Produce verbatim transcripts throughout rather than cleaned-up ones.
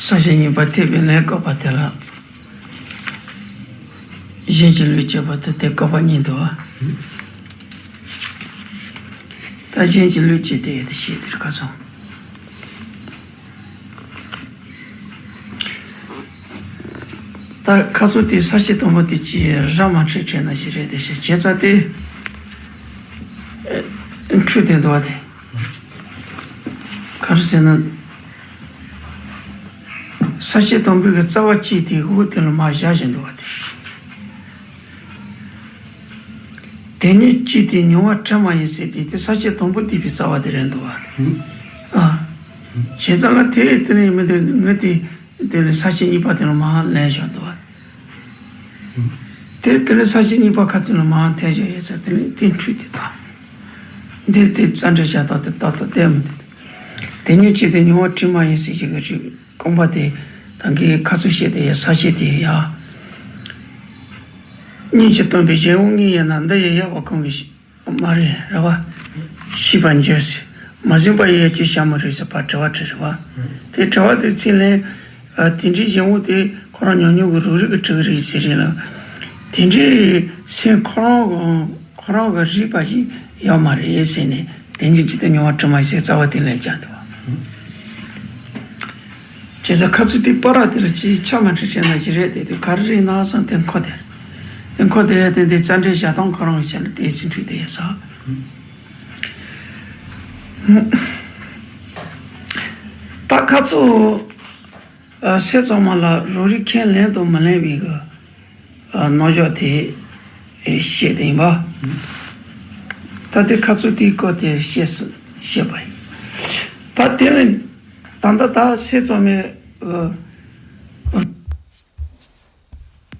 ས་བཅད་གཉིས་པ་ཐེག་པའི་ལན་བཀོད་པ་དེ་ལ། གཞན་གྱི་ལུས་བྱེད་པ་དེ་དེ་བཀོད་པ་གཉིས་འདུག་བ། ད་གཞན་གྱི་ལུས་བྱེད་དེ་ཡོད་དེ་ཤེས་དེར་ཁ་སང་། ད་ཁ་སང་དེ་ས་བཅད་དང་པོ་དེ་ཅི་ར་མ་འཕྲད་འཕྲད་ན་ཞིག་རེད་དེ་ཤེས་བྱས་ཙང་དེ། འཁྲུལ་དེ་འདུག་བ་དེ། ག་རེ་ཟེར་ན། ས་བཅད་དང་པོའི་གི་རྩ་བ་གཅིག་དེ་འོག་དེ་ལ་མར་བཞག་བཞིན་འདུག་བ་དེ། དེ་ཉིད་གཅིག་སྟེ་མྱོང་བ་དྲི་མ་ཡིན་ཟེར་དེ་དེ་ས་བཅད་དང་པོ་དེ་པའི་རྩ་བ་དེ་རེད་འདུག་བ། ཨ། བྱས་ཙང་ང་དེ་དེ་ནས་མི་འདུག་ངས་དེ་དེ་ལ་ས་བཅད་གཉིས་པ་དེ་ལ་མར་ལན་བཞག་འདུག་བ། དེ་དེ་ལ་ས་བཅད་གཉིས་པ་ཁ་དེ་ལ་མར་འཐེན་བཞག་ཡོད་ས་དེ་ལ་དེ་འཁྲུལ་དེ་དང་། འདི་དེ་རྩ་འགྲེལ་བྱ་སྟངས་དེ་ཏག་ཏག་བསྟན་མི་འདུག་དེ་ཉིད་གཅིག་སྟེ་མྱོང་བ་དྲི་མ་ཡིན་ཟེར་གྱི་གི་རིགས། རྐང་པ་དེ་ད་གིན་ཁ་ཚུར་བཤད་དེ་ཡ་ས་བཤད་དེ་ཡ། སྙིང་རྗེ་སྟོན་པའི་གཞན་དབང་ངེས་ཡིན་ན་འདི་ཡི་ཡལ་བ་གང་གིས་ཤེས་མ་རེད་རེད་བ། ཤེས་པར་འགྱུར་ཟེར། མ་བཟུང་པ་ཡི་ཡལ་གྱིས་བྱ་མི་རུང་ཟེར་བ་དྲི་བ་དྲིས་རེད་བ། དེ་དྲི་བ་དེ་ཚིག་ལན། དེ་འདྲའི་གཞན་དབང་དེ་ཁོ་རང་ཉུང་ཉུང་གི་རང་རིག་གི་དྲི་གི་རེད་ཟེར་རེད་ལ། དེ་འདྲའི་སེམས་ཁོ་རང་གི་ཁོ་རང་གི་རིག་པ་ཞིག་ཡོད་མ་རེད་ཟེར་ནས་དེ་འདྲའི་ཇི་ལྟར་མྱོང་བ་དྲི་མ་ཡིན་ཟེར་རྩ་བ་དེ་ལན་བརྒྱབ་འདུག་བ། བྱས་ཙང་ཁ་ཚུར་དེ་པ་ར་དེ་ལ་ཅིག་ཆ་མ་འཕྲད་བྱས་ན་ཅི་རེད་དེ་དེ་ག་རེ་རེད་ན་བསམ་དེ་འཁོར་དེ། དེ་འཁོར་དེ་ཡ་དེ་འདི་རྩ་འགྲེལ་བྱ་སྟངས་ཁོ་རང་གི་ཆ་ལ་དེ་ཚིག་འཁྲུལ་དེ་ཡ་ས། ད་ཁ་ཚུར་སེམས་ཙམ་མ་ལ་རང་རིག་ཁས་ལེན་དང་མི་ལེན་པའི་གི་རྣམ་གཞག་དེ་བཤད་དེ་ཡིན་པ། ད་དེ་ཁ་ཚུར་དེའི་སྐོར་དེ་བཤད་བཤད་པ་ཡིན། ད་དེ་ནི་ད་ལྟ་ད་སེམས་ཙམ་མའི་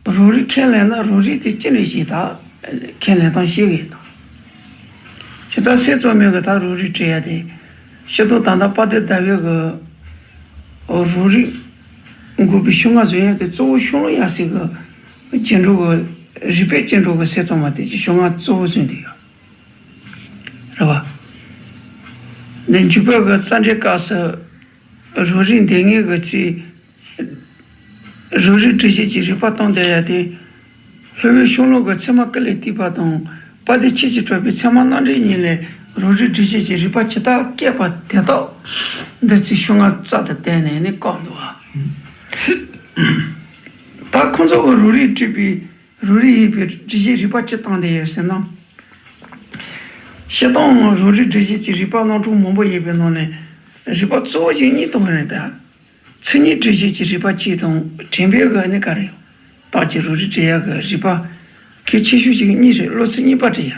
རང་རིག་ཁས་ལེན་ན་རང་རིག་དེ་ཅི་ནས་ཞིག་ད་ཁས་ལེན་སྟངས་ཤེས་ཀྱི་ཡིན་ད། ཇི་ལྟར་སེམས་ཙམ་མའི་གི་ད་རང་རིག་བྲི་ཡ་དེ་ཤེས་སྟངས་ད་ལྟ་དཔལ་ལྡན་ཟླ་བའི་གི་རང་རིག་འགོག་པའི་ཤུགས་ལྔ་བཟོ་ཡ་དེ་གཙོ་བོ་ཤུགས་ལྔ་ཡར་སའི་གི་སྐྱེ་འགྲོ་གི་རིག་པའི་སྐྱེ་འགྲོ་གི་སེམས་ཙམ་མ་དེ་ཀྱི་ཤུགས་ལྔ་གཙོ་བོ་བཟུང་དེ་ཡོད་རེད་བ། འདི་འཇུག་པའི་གི་རྩ་འགྲེལ་སྐབས་སུ་རང་རིག་འདོད་ངེས་གི་ཚེ། རང་རིག་སྒྲིབ་བྱེད་ཀྱི་རིག་པ་སྟོང་བསྡད་ཡ་དེ། སློབ་དཔོན་ཤོ་ལོ་ཀ་ཚད་མ་ཀུན་ལས་བཏུས་པ་དང་དཔལ་ལྡན་ཆོས་ཀྱི་གྲགས་པའི་ཚད་མ་རྣམ་འགྲེལ་གཉིས་ལས་རང་རིག་སྒྲིབ་བྱེད་ཀྱི་རིག་པ་ཇི་ལྟར་བསྐྱེད་པ་དེ་དག་འདི་ཚིག་ཤོ་ལྔ་རྩལ་དུ་བསྟན་ནས་ནི་བཀག་འདུག་བ། ད་ཁོང་ཚོ་གི་རང་རིག་སྒྲིབ་པའི་རང་རིག་ཡིན་པའི་སྒྲིབ་བྱེད་རིག་པ་ཇི་ལྟར་བསྟན་ཡོད་ཟེར་ན། སྤྱིར་བཏང་རང་རིག་སྒྲིབ་བྱེད་ཀྱི་རིག་པ་རྣམ་གྲངས་མང་པོ་ཡོད་པའི་ནང་ནས་རིག་པ་གཙོ་བོ་ཞིག་གཉིས་སྟོན་རེད་ད། མཚན་ཉིད་སྒྲིབ་བྱེད་ཀྱི་རིག་པ་གཅིག་དང་དྲན་པའི་དབང་ནི་ག་རེ། རྟགས་ཀྱི་རང་རིག་སྒྲིབ་ཡ་གི་རིག་པ་གལ་ཆེ་ཤོས་ཀྱི་གཉིས་རེད། བློ་ཚིག་གཉིས་པ་སྒྲིབ་ཡ།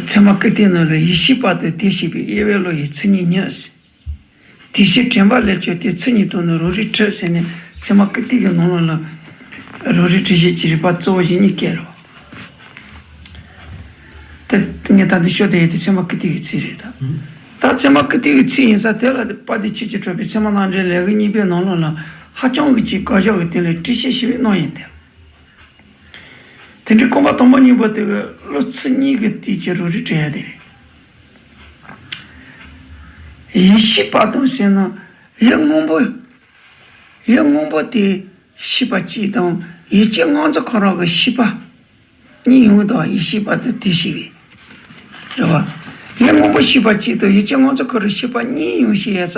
ཚད་མ་ཀུན་བཏུས་ནང་ལ་ཡིད་ཤེས་བར་དུ་དེ་ཤེས་པའི་དབྱེ་བའི་བློ་ཡི་མཚན་ཉིད་ཉིད། དེ་ཤེས་དྲན་པ་ལས་བྱུང་སྟེ་མཚན་ཉིད་དུ་ནི་རང་རིག་གྲུབ་ཟེར་ནས་ཚད་མ་ཀུན་བཏུས་ཀྱི་ནང་ལོགས་ལ་རང་རིག་སྒྲིབ་བྱེད་ཀྱི་རིག་པ་གཙོ་བོ་ཞིག་གཉིས་སྐྱེ་རོ། དེ་ངས་ད་འདི་ཤོད་དེ་ཡོད་དེ་ཚད་མ་ཀུན་བཏུས་ཀྱི་ཚིག་རེད་ད། ད་ཚད་མ་ཀུན་བཏུས་ཀྱི་ཚིག་ཡིན་ཙང་དེ་ལ་དཔལ་ལྡན་ཆོས་ཀྱི་གྲགས་པའི་ཚད་མ་རྣམ་འགྲེལ་ལས་གཞི་གཉིས་པའི་ནང་ལོགས་ལ་ཧ་ཅང་གི་ཅིག་དགག་བཞག་གི་དེ་ལས་འགྲེལ་བཤད་ཞིབ་པའི་གནང་ཡིན་ཏེ། དེ་འདྲའི་རྐང་པ་དང་པོ་གཉིས་པོ་དེ་གི་བློ་ཚིག་གཉིས་ཀྱི་དུས་ཀྱི་རང་རིག་སྒྲིབ་ཡ་དེ་རེད། ཡིད་ཤེས་བར་དུ་ཟེར་ན་ཡིད་སྔོན་པོ། ཡིད་སྔོན་པོ་དེ་ཤེས་པ་གཅིག་དང་ཡིད་ཀྱི་ངང་ཚུལ་ཁོ་རང་གི་ཤེས་པ་གཉིས་ཡོང་དང་ཡིད་ཤེས་བར་དུ་དེ་ཤེས་པའི་རེད་བ། ཡིད་སྔོན་པོ་ཤེས་པ་གཅིག་དང་ཡིད་ཀྱི་ངང་ཚུལ་ཁོ་རང་ཤེས་པ་གཉིས་ཡོང་ཤེས་ཡ་ས་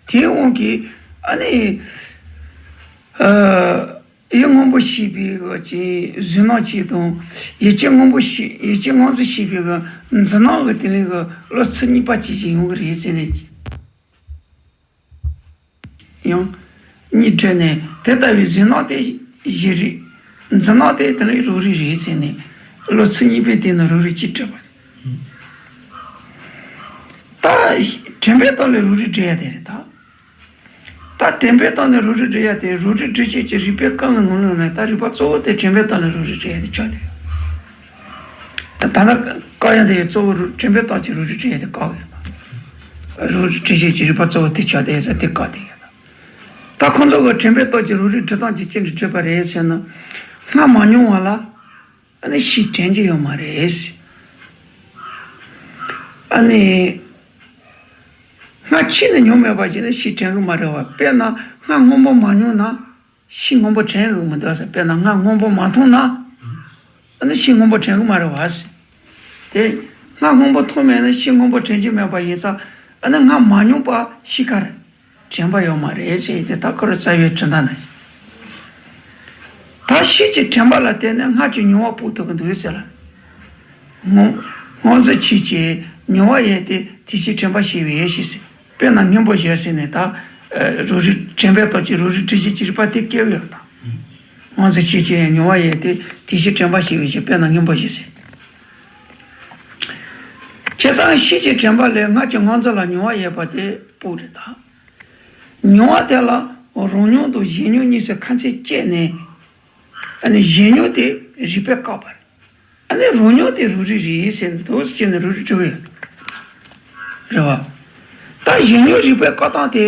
དེའི་དབང་གིས་ཨ་ནི། ཡིད་སྔོན་པོ་ཤེས་པའི་གི་གཟུང་རྣམ་གཅིག་དང་ཡིད་ཀྱི་སྔོན་པོ་ཤེས་ཡིད་ཀྱི་ངང་ཚུལ་ཤེས་པའི་གི་འཛིན་རྣམ་གི་དེ་ལས་གི་བློ་ཚིག་གཉིས་པ་གཅིག་ཅིག་ཡོང་གི་རེད་ཟེར་ནས། ཡང་། གཉིས་བྲལ་ནས་དེ་ལྟ་བུའི་གཟུང་རྣམ་དེ་གཞི་རེད། འཛིན་རྣམ་དེ་དེ་ལས་རང་རིག་རེད་ཟེར་ནས་བློ་ཚིག་གཉིས་པའི་སྟེང་ན་རང་རིག་གཅིག་གྲུབ་པ་རེད། ད་དྲན་པའི་རྟགས་ལས་རང་རིག་སྒྲིབ་ཡ་དེ་རེད་ད། ད་དྲན་པའི་རྟགས་ནས་རང་རིག་སྒྲིབ་ཡ་དེ་རང་རིག་སྒྲིབ་བྱེད་ཀྱི་རིག་པའི་རྐང་གི་ནང་ལོགས་ནས་ད་རིག་པ་གཙོ་བོ་དེ་དྲན་པའི་རྟགས་ལས་རང་རིག་སྒྲིབ་ཡ་དེ་ཆགས་ཏེ། ད་ལྟ་བཀག་ཡ་དེ་གཙོ་བོ་དྲན་པའི་རྟགས་ཀྱི་རང་རིག་སྒྲིབ་ཡ་དེ་བཀག་ཡོད་པ། རང་རིག་སྒྲིབ་བྱེད་ཀྱི་རིག་པ་གཙོ་བོ་དེ་ཆགས་ཏེ་ཡོད་ས་དེ་བཀག་དེ་ཡོད་པ། ད་ཁོང་ཚོ་གི་དྲན་པའི་རྟགས་ཀྱི་རང་རིག་སྒྲིབ་སྟངས་ཀྱི་ཅི་འདྲ་སྒྲིབ་པ་རེད་ཟེར་ན། སྔར་མ་མྱོང་བ་ལ་ཨ་ནི་ཕྱིས་དྲན་གྱི་ཡོད་མ་རེད། ཨ་ནི། སྔ་ཕྱི་ནས་མྱོང་མེད་པ་ཅིག་ན་ཤི་དྲན་གི་མ་རེད་བ། དཔེར་ན་སྔ་སྔོན་པོ་མ་མྱོང་ན་ཤི་སྔོན་པོ་དྲན་གི་མི་འདུག་ཟེར། དཔེར་ན་སྔ་སྔོན་པོ་མ་མཐོང་ན་ཨ་ནི་ཤི་སྔོན་པོ་དྲན་གི་མ་རེད་བ་ཟེར། དེ་སྔ་སྔོན་པོ་མཐོང་མེད་ན་ཤི་སྔོན་པོ་དྲན་གྱི་མེད་པ་ཡིན་ཙང་ཨ་ནི་སྔ་མ་མྱོང་པ་ཤི་ཁར་དྲན་པ་ཡོད་མ་རེད་ཟེར། དེ་ད་ཁོ་རང་རྩ་བའི་དྲི་ཟ་ན། ད་ཤི་ཅིང་དྲན་པ་ལ་བརྟེན་ནས་སྔར་གྱི་མྱོང་བ་སྤོ་ཐུབ་ཀྱི་འདུག་ཟེར་ལ། སྔོ་སྔོ་འཛིན་ཆོས་ཅན། མྱོང་བ་ཡོད་དེ། དེ་ཕྱིར་དྲན་པ་ཞེས་པའི་ཞེས་ཟེར། དཔེར་ན་སྔོན་པོ་བཞིན་ཟེར་ནས་ད། རོ་རིགས་དྲན་པའི་སྟོབས་ཀྱིས་རོ་རིགས་དྲི་ཞིམ་གྱི་རིག་པ་དེ་སྐྱེ་བ་ཡོད་དང་། སྔོ་འཛིན་ཆོས་ཅན། མྱོང་བ་ཡོད་དེ། དེ་ཕྱིར་དྲན་པ་ཞེས་པའི་ཞེས། དཔེར་ན་སྔོན་པོ་བཞིན་ཟེར། བྱས་ཙང་ཤི་ཅིང་དྲན་པ་ལས་སྔར་གྱི་སྔོ་འཛིན་ལ་མྱོང་བ་ཡོད་པ་དེ་སྤོ་རེད་ད། མྱོང་བ་དེ་ལ་རང་མྱོང་དང་གཞན་མྱོང་གཉིས་སུ་ཁ་ཚིག་བཅད་ནས། ཨ་ནི་གཞན་མྱོང་དེ་རིགས་པས་བཀག་པ་རེད། ཨ་ནི་རང་མྱོང་དེ་རོ་རིགས་རེད་ཟེར་ནས་དོགས་སུ་བྱས་ནས་རོ་རིགས་བྲི་བ་ཡོད། རེད་བ། ད་གཞན་མྱོང་རིགས་པས་བཀག་སྟངས་དེ་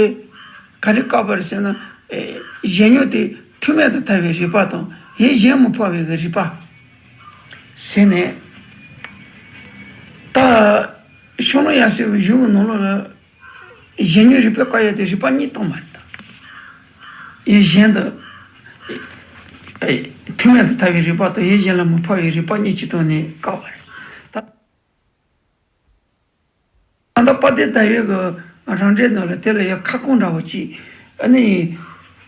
ག་རེ་བཀག་པ་རེད་ཟེར་ན། ཨེ། གཞན་མྱོང་དེ་ཐུག་མེད་དུ་ཐལ་བའི་རིག་པ་དང་ཡིད་གཞན་མི་ཕོག་པའི་རིག་པ་ཟེར་ནས། ད་ཤོ་ལོ་ཡ་སེ་བའི་གཞུང་གི་ནང་ལོགས་ལ། གཞན་མྱོང་རིགས་པས་བཀག་ཡ་དེ་རིག་པ་གཉིས་བཏང་བ་རེད་ད། ཡིད་གཞན་དུ་ཐུག་མེད་དུ་ཐལ་བའི་རིག་པ་དང་ཡིད་གཞན་ལ་མི་ཕོག་པའི་རིག་པ་གཉིས་ཀྱི་ཐོག་ནས་བཀག་པ་རེད་ད། ད་ལྟ་དཔལ་ལྡན་ཟླ་འོད་ཀྱི་རང་འགྲེལ་ནང་ལ་དེ་ལ་ཡང་ཁ་སྐོང་འདྲ་བོ་ཅིག་ཨ་ནི་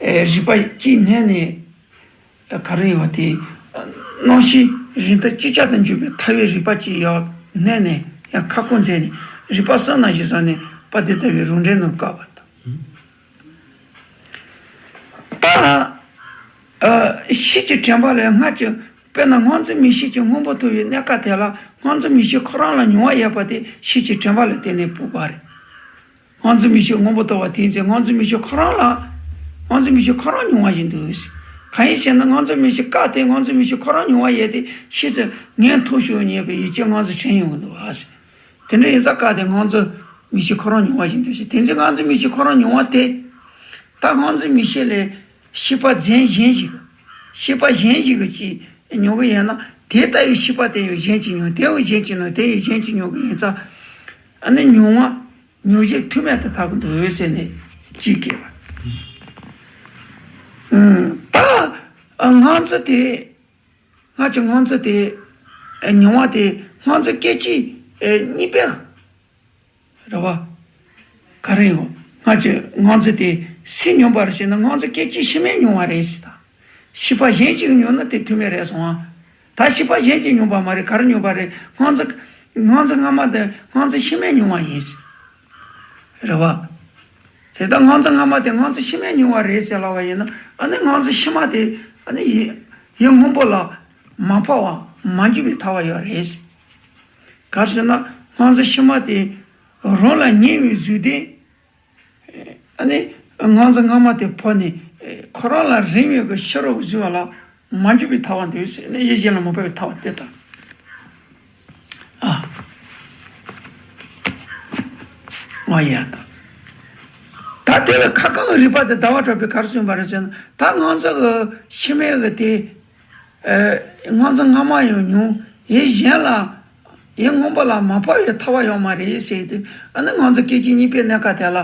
རིག་པ་གཅིག་བསྣན་ནས། ག་རེ་ཡོད་དེ། རྣམ་ཤེས་རིགས་མཐུན་ཅིག་ཅར་དུ་འཇུག་པའི་ཐལ་བའི་རིག་པ་ཅིག་ཡང་བསྣན་ནས་ཡང་ཁ་སྐོང་མཛད་ནས་རིག་པ་གསུམ་ནང་བཞིན་བཟུང་ནས་དཔལ་ལྡན་ཟླ་འོད་རང་འགྲེལ་ནང་བཀག་པ་དང་། ད་ཨ་ཤི་ཅིང་དྲན་པ་ལས་སྔར་གྱི། དཔེར་ན་སྔོ་འཛིན་མིག་ཤེས་ཀྱི་སྔོན་པོ་ཐོབ་པའི་གནས་སྐབས་དེ་ལ་སྔོ་འཛིན་མིག་ཤེས་ཁོ་རང་ལ་མྱོང་བ་ཡོད་པ་དེ་ཤི་ཅིང་དྲན་པ་ལ་བརྟེན་ནས་སྤོ་བ་རེད། སྔོ་འཛིན་མིག་ཤེས་སྔོན་པོ་ཐོབ་པ་དེ་ཚེ་སྔོ་འཛིན་མིག་ཤེས་ཁོ་རང་ལ། སྔོ་འཛིན་མིག་ཤེས་ཁོ་རང་མྱོང་བ་ཞིག་འདུག། གང་ཡིན་ཞེ་ན་སྔོ་འཛིན་མིག་ཤེས་བཀག་སྟེ་སྔོ་འཛིན་མིག་ཤེས་ཁོ་རང་མྱོང་བ་ཡོད་དེ་ཤི་ཚེ་ངས་ཐོབ་ཤོར་ཉེས་པའི་ཡིད་ཆེས་སྔོ་འཛིན་དྲན་ཡོང་གི་འདུག་ཨ་ཟེར། དེ་འདྲ་ཡིན་ཙང་བཀག་སྟེ་སྔོ་འཛིན་མིག་ཤེས་ཁོ་རང་མྱོང་བ་ཞིག་འདུག་ཟེར། དེ་ཚེ་སྔོ་འཛིན་མིག་ཤེས་ཁོ་རང་མྱོང་བ་དེ། ད་སྔོ་འཛིན་མིག་ཤེས་ལས་ཤེས་པ་རྫས་གཞན་ཞིག་ཤེས་པ་གཞན་ཞིག་གིས་ཅིག་མྱོང་གི་ཡོད་ན་དེ་ལྟ་བུའི་ཤེས་པ་དེ་ཡང་གཞན་གྱིས་མྱོང་། དེ་ཡང་གཞན་གྱིས་མྱོང་། དེ་ཡང་གཞན་གྱིས་མྱོང་གི་ཡིན་ཙང་། ཨ་ནི་མྱོང་བ། མྱོང་བྱེད་ཐུག་མེད་དུ་ཐལ་གྱི་འདུག་ཟེར་ནས་ཅིག་སྐྱེས་པ། ཨུམ། ད་སྔོ་འཛིན་དེ། སྔར་གྱི་སྔོ་འཛིན་དེ། མྱོང་བ་དེ་སྔོ་འཛིན་སྐད་ཅིག་གཉིས་པས། རེད་བ། ག་རེ་ཡོང་། སྔར་གྱི་སྔོ་འཛིན་དེ་སུས་མྱོང་བ་རེད་ཞེ་ན་སྔོ་འཛིན་སྐད་ཅིག་ཕྱི་མས་མྱོང་བ་རེད་ཟེར་ད། ཤེས་པ་གཞན་ཞིག་མྱོང་ན་དེ་ཐུག་མེད་རེད་སོང་ཨ། ད་ཤེས་པ་གཞན་གྱིས་མྱོང་བ་མ་རེད། ག་རེ་མྱོང་བ་རེད། སྔོ་འཛིན། སྔོ་འཛིན་སྔ་མ་དེ་སྔོ་འཛིན་ཕྱི་མས་མྱོང་བ་ཡིན་ཟེར། རེད་བ། དེ་ལྟར་སྔོ་འཛིན་སྔ་མ་དེ་སྔོ་འཛིན་ཕྱི་མས་མྱོང་བ་རེད་ཟེར་ལབ་པ་ཡིན་ན་ཨ་ནི་སྔོ་འཛིན་ཕྱི་མ་དེ་ཨ་ནི་ཡིད་ཡིད་སྔོན་པོ་ལ་མ་ཕོག་པ་མ་འཇུག་པའི་ཐལ་བ་ཡོད་རེད། ག་རེ་ཟེར་ན་སྔོ་འཛིན་ཕྱི་མ་དེ་རང་ལ་ཉེ་བའི་གཟུགས་ལྡན། ཨ་ནི་སྔོ་འཛིན་སྔ་མ་དེ་ཕོག་ནས་ཁོ་རང་ལ་རིང་བའི་གི་ཕྱི་རོལ་གཟུགས་པོ་ལ་མ་འཇུག་པའི་ཐལ་བ་འདོད་ཟེར་ནས་ཡིད་གཞན་ལ་མ་ཕོག་པའི་ཐལ་བ་དེ་དང་། ཨ། ང་ཡ་དང་། ད་དེ་ལ་ཁ་སྐོང་གི་རིགས་པ་དེ་ཟླ་བ་གྲགས་པས་ག་རེ་གསུངས་པ་རེད་ཟེར་ན་ད་སྔོ་འཛིན་གི་ཕྱི་མའི་གི་དེ། ཨེ། སྔོ་འཛིན་སྔ་མ་ཡང་མྱོང་། ཡིད་གཞན་ལ། ཡིད་སྔོན་པོ་ལ་མ་ཕོག་པའི་ཐལ་བ་ཡོད་མ་རེད་ཟེར་ཏེ། ཨ་ནི་སྔོ་འཛིན་སྐད་ཅིག་གཉིས་པའི་གནས་སྐབས་དེ་ལ།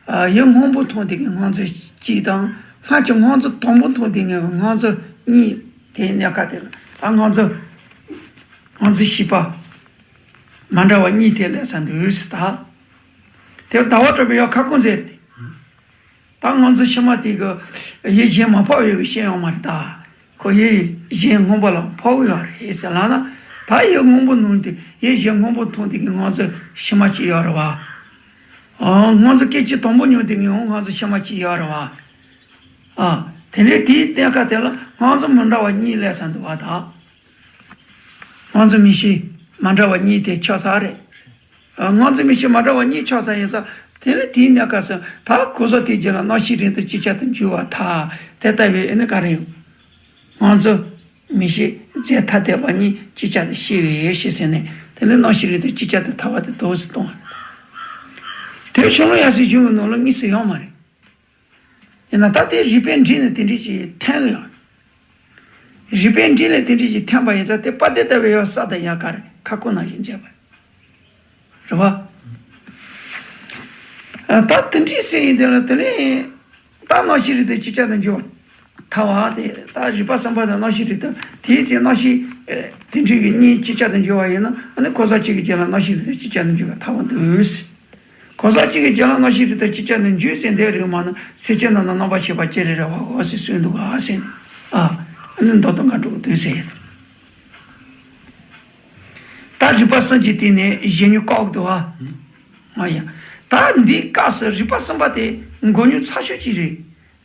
ཨ། ཡིད་སྔོན་པོ་མཐོང་དེ་གི་སྔོ་འཛིན་གཅིག་དང་། སྔར་གྱི་སྔོ་འཛིན་དང་པོ་མཐོང་དེ་གི་སྔོ་འཛིན་གཉིས་དེའི་གནས་སྐབས་དེ་ལ་ད་སྔོ་འཛིན། སྔོ་འཛིན་ཤེས་པ། མ་འདྲ་བ་གཉིས་དེ་སླེབས་ས་འདུག་ཟེར་ད། དེ་ཟླ་བ་གྲགས་པས་ཡང་ཁ་སྐོང་མཛད་དེ། ད་སྔོ་འཛིན་ཕྱི་མ་དེ་གི་ཡིད་གཞན་མ་ཕོག་པའི་གི་ཤེས་ཡོང་མ་རེད་ད། ཁོ་ཡིད་གཞན་སྔོན་པོ་ལ་ཕོག་ཡོད་རེད་ཟེར་ལབ་ན། ད་ཡིད་སྔོན་པོ་མཐོང་དེ་ཡིད་གཞན་སྔོན་པོ་མཐོང་དེ་གི་སྔོ་འཛིན་ཕྱི་མ་གཅིག་ཡོད་རེད་བ། ཨ། སྔོ་འཛིན་སྐད་ཅིག་དང་པོ་མྱོང་དེ་གི་སྔོ་འཛིན་ཕྱི་མ་གཅིག་ཡོད་རེད་བ། ཨ། དེ་ནས་དེའི་གནས་སྐབས་དེ་ལ་སྔོ་འཛིན་མི་འདྲ་བ་གཉིས་སླེབས་ས་འདུག་བ་ད། སྔོ་འཛིན་མིག་ཤེས་མ་འདྲ་བ་གཉིས་དེ་ཆགས་ཚར་རེད། ཨ། སྔོ་འཛིན་མིག་ཤེས་མ་འདྲ་བ་གཉིས་ཆགས་ཚར་ཡིན་ཙང་དེ་ནས་དེའི་གནས་སྐབས་སུ་ད་གོ་ས་དེ་རྗེས་ལ་རྣམ་ཤེས་རིགས་མཐུན་ཅིག་ཅར་དུ་འཇུག་པར་ཐལ། དེ་ལྟ་བུའི་ཨེ་ནི་ག་རེ་ཡོང་། སྔོ་འཛིན་མིག་ཤེས་རྫས་ཐ་དད་པ་གཉིས་ཅིག་ཅར་དུ་ཤེས་པའི་ཞེས་ཟེར་ནས་དེ་ནས་རྣམ་ཤེས་རིགས་མཐུན་ཅིག་ཅར་དུ་ཐལ་བ་དེ་དོགས་སུ་གཏོང་བ། དེ་ཤོ་ལོ་ཡ་སའི་གཞུང་གི་ནང་ལ་དངོས་སུ་ཡོད་མ་རེད། ཡིན་ན་ད་དེ་རིགས་པས་འགྲིག་ནས་དེ་འདྲ་ཅིག་འཐེན་ཡོད། རིགས་པས་འགྲིག་ནས་དེ་འདྲ་ཅིག་འཐེན་པ་ཡིན་ཙང་དེ་དཔལ་ལྡན་ཟླ་འོད་ཡང་ས་དང་ཡང་ག་རེ་ཁ་སྐོང་ནང་བཞིན་མཛད་པ་རེད་བ། ད་དེ་འདྲའི་ཟེར་ཡིན་དེ་ལ་དེ་ནས་ད་རྣམ་ཤེས་རིག་དང་ཅིག་ཅར་དུ་འགྱུར་བ་ཐལ་བ་དེ། ད་རིག་པ་གསུམ་པ་དང་རྣམ་ཤེས་རིག་དང་དེའི་ཚེ་རྣམ་ཤེས་དེ་འདྲའི་གི་གཉིས་ཅིག་ཅར་དུ་འགྱུར་བ་ཡིན་ན། ཨ་ནི་གང་ཟག་གཅིག་གི་རྒྱུད་ལ་རྣམ་ཤེས་རིག་དང་ཅིག་ཅར་དུ་འགྱུར་བ་ཐལ་བ་འདུག། གང་ཟག་གཅིག་གི་རྒྱུད་ལ་རྣམ་ཤེས་རིག་དང་ཅིག་ཅར་དུ་འགྱུར་ཟེར་འདི་རིགས་མ་ན་སེམས་ཅན་རྣམས་ན་རྣམ་པར་ཤེས་པ་ཅི་རིགས་རེ་བ་འོ་ཟེར་གསུངས་འདུག་ག་ཟེར་ནས། ཨ་ནི་མདོ་དང་འགལ་འགྲོ་གི་འདུག་ཟེར་ཡོད། ད་རིག་པ་གསུམ་གྱི་སྟེང་ནས་གཞན་ཉིད་བཀག་འདུག་བ། ཨ་ཡ། ད་འདིའི་སྐབས་སུ་རིག་པ་གསུམ་པ་དེ་མགོ་རྙོག་ཚ་ཤོས་ཅིག་རེད།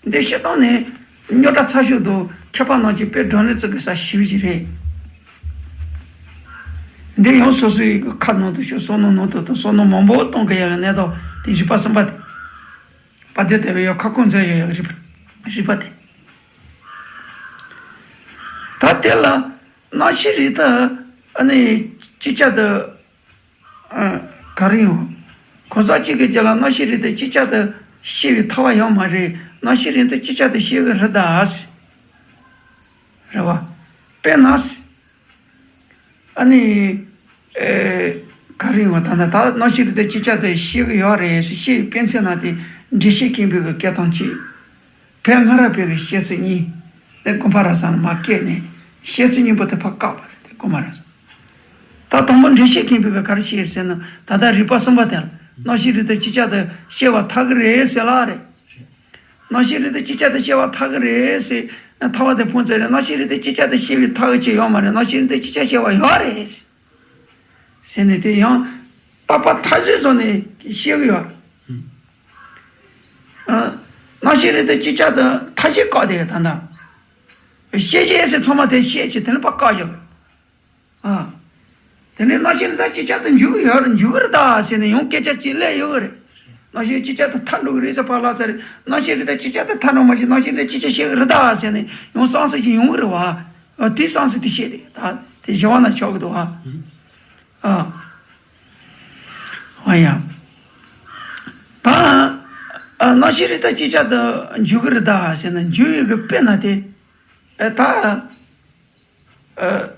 འདི་སྤྱིར་བཏང་ནས་རྙོག་དྲ་ཚ་ཤོས་འདུག། མཁས་པ་རྣམས་ཀྱིས་དཔེ་བགྲོ་གླེང་བྱེད་དགོས་ས་ཞེ་པོ་ཅིག་རེད། འདི་ཡང་སོ་སོའི་ཁ་ནང་དུ་ཤོག། བསམ་མནོ་ནང་དུ་དང་བསམ་མནོ་མང་པོ་གཏོང་གི་ཡག་གི་གནས་སྟངས་དེ་རིག་པ་གསུམ་པ་དེ། དཔལ་ལྡན་དེ་བས་ཡང་ཁ་སྐོང་མཛད་ཡོད་ཡག་རིག་པ་རིག་པ་དེ། ད་དེ་ལ་རྣམ་ཤེས་རིག་དང་ཨ་ནི་ཅིག་ཅར་དུ་ཨ། ག་རེ་ཡོང་། གང་ཟག་གཅིག་གི་རྒྱུད་ལ་རྣམ་ཤེས་རིག་དང་ཅིག་ཅར་དུ་ཤེས་པའི་ཐལ་བ་ཡོད་མ་རེད། རྣམ་ཤེས་རིག་དང་ཅིག་ཅར་དུ་ཤེས་གི་རེད་ད། རེད་བ། དཔེར་ན། ཨ་ནི། ཨེ། ག་རེ་ཡོང་བ་ད་ན་ད་རྣམ་ཤེས་རིག་དང་ཅིག་ཅར་དུ་ཤེས་གི་ཡོད་རེད་ཟེར་ཤེས་པའི་དཔེ་མཚོན་ན་དེ་འགྲེལ་བཤད་མཁན་པོའི་གི་སྐད་གཏམ་གཅིག། བོད་སྔ་རབས་པའི་གི་བཤད་ཚུལ་གཉིས། དེ་དགོན་པ་ར་ས་ན་མ་སྐད་ནས་བཤད་ཚུལ་གཉིས་པོ་དེ་ཕར་བཀག་པ་རེད། དེ་དགོན་པ་ར་ས། ད་དང་པོ་འགྲེལ་བཤད་མཁན་པོའི་གི་ག་རེ་བཤད་ཟེར་ན། ད་ལྟ་རིག་པ་གསུམ་པ་དེ་ལ་རྣམ་ཤེས་རིག་དང་ཅིག་ཅར་དུ་ཤེས་པ་ཐལ་གི་རེད་ཟེར་ལ་རེད། རྣམ་ཤེས་རིག་དང་ཅིག་ཅར་དུ་ཤེས་པ་ཐལ་གི་རེད་ཟེར། ཐལ་བ་དེ་ཕུང་ཚད་རེད། རྣམ་ཤེས་རིག་དང་ཅིག་ཅར་དུ་ཤེས་པའི་ཐལ་གི་ཅིག་ཡོད་མ་རེད། རྣམ་ཤེས་རིག་དང་ཅིག་ཅར་ཤེས་པ་ཡོད་རེད་ཟེར་ནས་དེ་ཡང་རྟག་པ་མཐའ་གཞི་བཟུང་ནས་ཤེས་གི་ཡོད་རེད། ཨ། རྣམ་ཤེས་རིག་དང་ཅིག་ཅར་དུ་མཐའ་གཞི་བཀག་དེ་ད་ལྟ། ཤེས་བྱེད་ཟེར་ཚང་མ་དེ་ཤེས་བྱེད་དེ་ནི་ཕར་བཀག་བཞག། ཨ། དེ་ནས་རྣམ་ཤེས་རིག་དང་ཅིག་ཅར་དུ་འགྱུར་གི་ཡོད་རེད། འགྱུར་གི་རེད་ད་ཟེར་ནས་ཡང་སྐད་ཆ་གཅིག་སླེབས་ཡོད་གི་རེད། རྣམ་ཤེས་ཅིག་ཅར་དུ་ཐལ་འགྲོ་གི་རེད་ཟེར་པ་ལ་ཟེར། རྣམ་ཤེས་རིག་དང་ཅིག་ཅར་དུ་ཐལ་འགྲོ་མ་ཤེས། རྣམ་ཤེས་རིག་དང་ཅིག་ཅར་ཤེས་གི་རེད་ད་ཟེར་ནས་ཡང་བསམ་ཚུལ་ཞིག་ཡོང་གི་རེད་བ། ཨ། དེ་བསམ་ཚུལ་དེ་བཤད་དེ་ད་དེ་ཞི་བ་ན་ཆོག་གི་འདུག་བ། ཨ། ཨ་ཡ། ད། ཨ། རྣམ་ཤེས་རིག་དང་ཅིག་ཅར་དུ་འགྱུར་གི་རེད་ད་ཟེར་ན་འགྱུར་ཡོད་གི་དཔེར་ན་དེ། ཨ། ད། ཨ།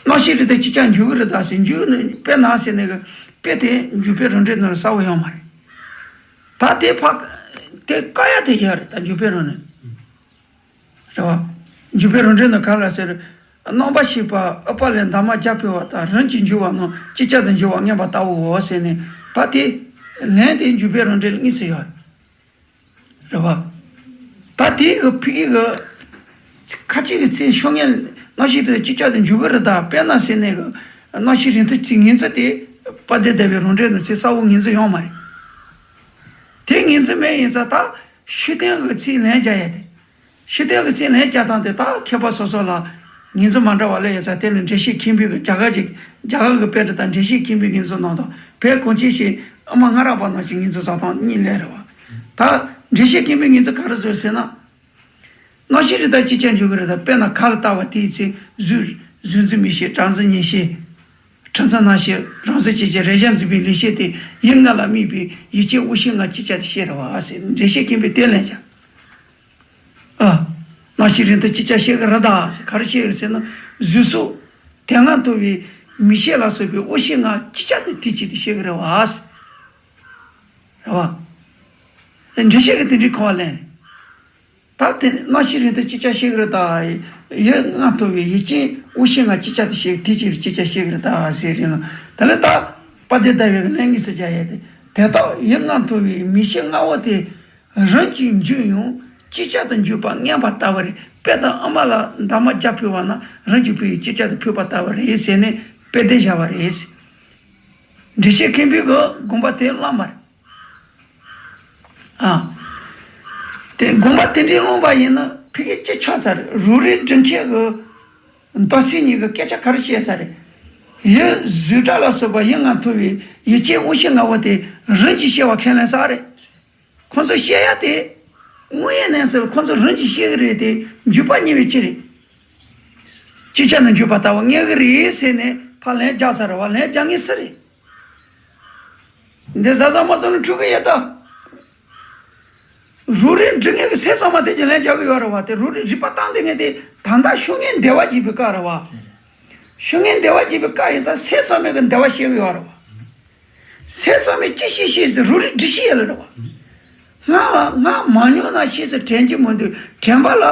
རྣམ་ཤེས་རིག་དང་ཅིག་ཅར་འགྱུར་གི་རེད་ད་ཟེར། འགྱུར་ནི་དཔེར་ན་ཟེར་ནས་གི་དཔེ་དེ་འཇུག་པའི་རང་འགྲེལ་ནང་ལ་གསལ་པོ་ཡོད་མ་རེད། ད་དེ་ཕ་དེ་བཀག་ཡ་དེ་ཡོད་རེད། ད་འཇུག་པའི་རང་འགྲེལ། རེད་བ། འཇུག་པའི་རང་འགྲེལ་ནང་ག་ལ་ཟེར། རྣམ་པར་ཤེས་པ་ཨུཏྤ་ལའི་འདབ་མ་བརྒྱ་འཕེལ་བ་དང་། རིམ་གྱིས་འགྱུར་བ་རྣམས་ཅིག་ཅར་དུ་འགྱུར་བ་མངོན་པར་ལྟ་བུའོ་ཟེར་ནས། ད་དེ་ལན་དེ་འཇུག་པའི་རང་འགྲེལ་དངོས་སུ་ཡོད་རེད། རེད་བ། ད་དེའི་གི་ཕ་གི་གི་ཁ་ཅིག་གི་ཚེ་ཤུགས་ངན་རྣམ་ཤེས་དེ་ཅིག་ཅར་དུ་འགྱུར་གི་རེད་ད། དཔེར་ན་ཟེར་ནས་གི་རྣམ་ཤེས་རིག་མཐའ་གཅིག་ངེས་འཛིན་དེ་དཔལ་ལྡན་ཟླ་བའི་རང་འགྲེལ་ནང་ཚེ་གསལ་པོ་ངེས་འཛིན་ཡོད་མ་རེད། དེ་ངེས་འཛིན་མེད་ཡིན་ཙང་ད་ཤུགས་བསྟན་གི་ཚེ་ལན་རྒྱག་ཡ་དེ། ཤུགས་བསྟན་གི་ཚེ་ལན་རྒྱག་སྟངས་དེ་ད་མཁས་པ་སོ་སོ་ལ་ངེས་འཛིན་མ་འདྲ་བ་སླེབས་ཡོད་ཙང་། དེ་ལ་འགྲེལ་བཤད་མཁན་པོའི་གི་རྒྱ་གར་གྱི་རྒྱ་གར་གི་དཔེ་དེ་དང་འགྲེལ་བཤད་མཁན་པོའི་ངེས་འཛིན་ནང་དང་བོད་གངས་ཅན་ཞེས་ཨ་མ་སྔ་རབས་པ་རྣམས་ཀྱི་ངེས་འཛིན་བཟོ་སྟངས་གཉིས་སླེབས་རེད་བ། ད་འགྲེལ་བཤད་མཁན་པོའི་ངེས་འཛིན་ག་རེ་བཟོས་ཟེར་ན། རྣམ་ཤེས་རིག་དང་ཅིག་ཅར་འགྱུར་གི་རེད་ད། དཔེར་ན་གར་ལྟ་བ་དེའི་ཚེ་གཟུགས་གཟུགས་འཛིན་མིག་ཤེས། གྲགས་འཛིན་ཉན་ཤེས། གྲགས་འཛིན་རྣ་ཤེས། རང་འཛིན་ལྕེ་ཤེས། རེག་བྱ་འཛིན་པའི་ལུས་ཤེས་ཏེ། ཡིད་ལྔ་ལ་དམིགས་པའི་ཡིད་ཅན་དབང་ཤེས་ལྔ་ཅིག་ཅར་དུ་ཤེས་རེད་བ་ཟེར། འགྲེལ་བཤད་མཁན་པོས་དེ་ལན་བརྒྱབ། ཨ། རྣམ་ཤེས་རིག་དང་ཅིག་ཅར་ཤེས་གི་རེད་ད་ཟེར། ག་རེ་ཤེས་གི་ཟེར་ན། གཟུགས་སོགས་དེ་སྔ་མཐོང་བའི་མིག་ཤེས་ལ་སོགས་པའི་དབང་ཤེས་ལྔ་ཅིག་ཅར་དུ་དེ་ཅིག་ཏུ་ཤེས་གི་རེད་བ་ཟེར། རེད་བ། དེ་འགྲེལ་བཤད་ཀྱི་དེ་འདྲའི་ཁོ་བ་ལེན། ད་དེ་རྣམ་ཤེས་རིག་དང་ཅིག་ཅར་ཤེས་ཀྱི་རེད་ད། ཡིད་ལྔ་མཐོང་བའི་ཡིད་ཅན་དབང་ཤེས་ལྔ་ཅིག་ཅར་དུ་ཤེས། དེ་ཅིག་ཅིག་ཅར་ཤེས་ཀྱི་རེད་ད་ཟེར་རེད་ལ། དེ་ལ་ད་དཔལ་ལྡན་ཟླ་བའི་གི་ལན་དངོས་སུ་རྒྱག་ཡ་དེ། དེ་དག་ཡིད་ལྔ་མཐོང་བའི་མིག་ཤེས་ལྔ་པོ་དེ་རིམ་གྱིས་འགྱུར་ཡང་ཅིག་ཅར་དུ་འགྱུར་པ་མངོན་པར་ལྟ་བུ་རེད། དཔེ་དང་ཨ་མ་ལ་འདབ་མ་བརྒྱ་འཕེལ་བ་རྣམས་རིམ་གྱིས་འཕེལ་ཡང་ཅིག་ཅར་དུ་འཕེལ་བར་ལྟ་བུ་རེད་ཟེར་ནས་དཔེ་དེ་བཞག་པ་རེད། འགྲེལ་བཤད་མཁན་པོའི་གི་དགོངས་པ་དེ་བླངས་པ་རེད། ཨ། དེ་དགོངས་པ་དེ་འདྲའི་བླངས་པ་ཡིན་ན་ཕ་གི་ཅི་ཆགས་ས་རེད། རང་རིག་འབྲིང་མཁས་ཀྱི་མདོ་སེམས་གཉིས་ཀྱི་སྐད་ཆ་ག་རེ་བཤད་ས་རེད། ཡིད་གཟུགས་སྒྲ་ལ་སོགས་པ་ཡིད་ལྔ་མཐོང་བའི་ཡིད་ཅན་དབང་ཤེས་ལྔ་པོ་དེ་རིམ་གྱིས་ཤེས་པ་ཁས་ལེན་ས་རེད། ཁོང་ཚོ་བཤད་ཡ་དེ་དངོས་ཡོད་གནས་ཚུལ་ཁོང་ཚོ་རིམ་གྱིས་ཤེས་ཀྱི་རེད་དེ། འཇུག་པ་གཉིས་པའི་ཅི་རེད། ཅིག་ཅར་དུ་འཇུག་པ་ལྟ་བུ་ངེས་ཀྱི་རེད་ཟེར་ནས་ཕར་ལན་རྒྱག་ས་རེད་བ། ལན་རྒྱག་ངེས་སུ་རེད། འདི་གཟའ་གཟའ་མ་ཚོ་ནི་འཁྲུག་གི་ཡོད་ད། རང་རིག་འབྲིང་མཁས་ཀྱི་སེམས་ཚང་མ་དེ་ཀྱི་ལན་རྒྱག་གི་ཡོད་རེད་བ། དེ་རང་རིག་རིག་པ་བཏང་དེ་ངས་དེ་ད་ལྟ་ཤུགས་ངན་བདེ་བ་སྐྱེས་པའི་སྐབས་རེད་བ། ཤུགས་ངན་བདེ་བ་སྐྱེས་པའི་སྐབས་ཡིན་ཙང་སེམས་ཚང་མས་ཀྱི་བདེ་བ་ཤེས་ཀྱི་ཡོད་རེད་བ། སེམས་ཙམ་པས་ཅི་ཤེས་ཤེས་ཟེར་རོ་རི་འདྲི་ཤེས་ཡ་ལ་རེད་བ། ང་ལ་ང་མ་མྱོང་ན་ཤེས་ཟེར་དྲན་གྱི་མི་འདུག་དྲན་པ་ལ་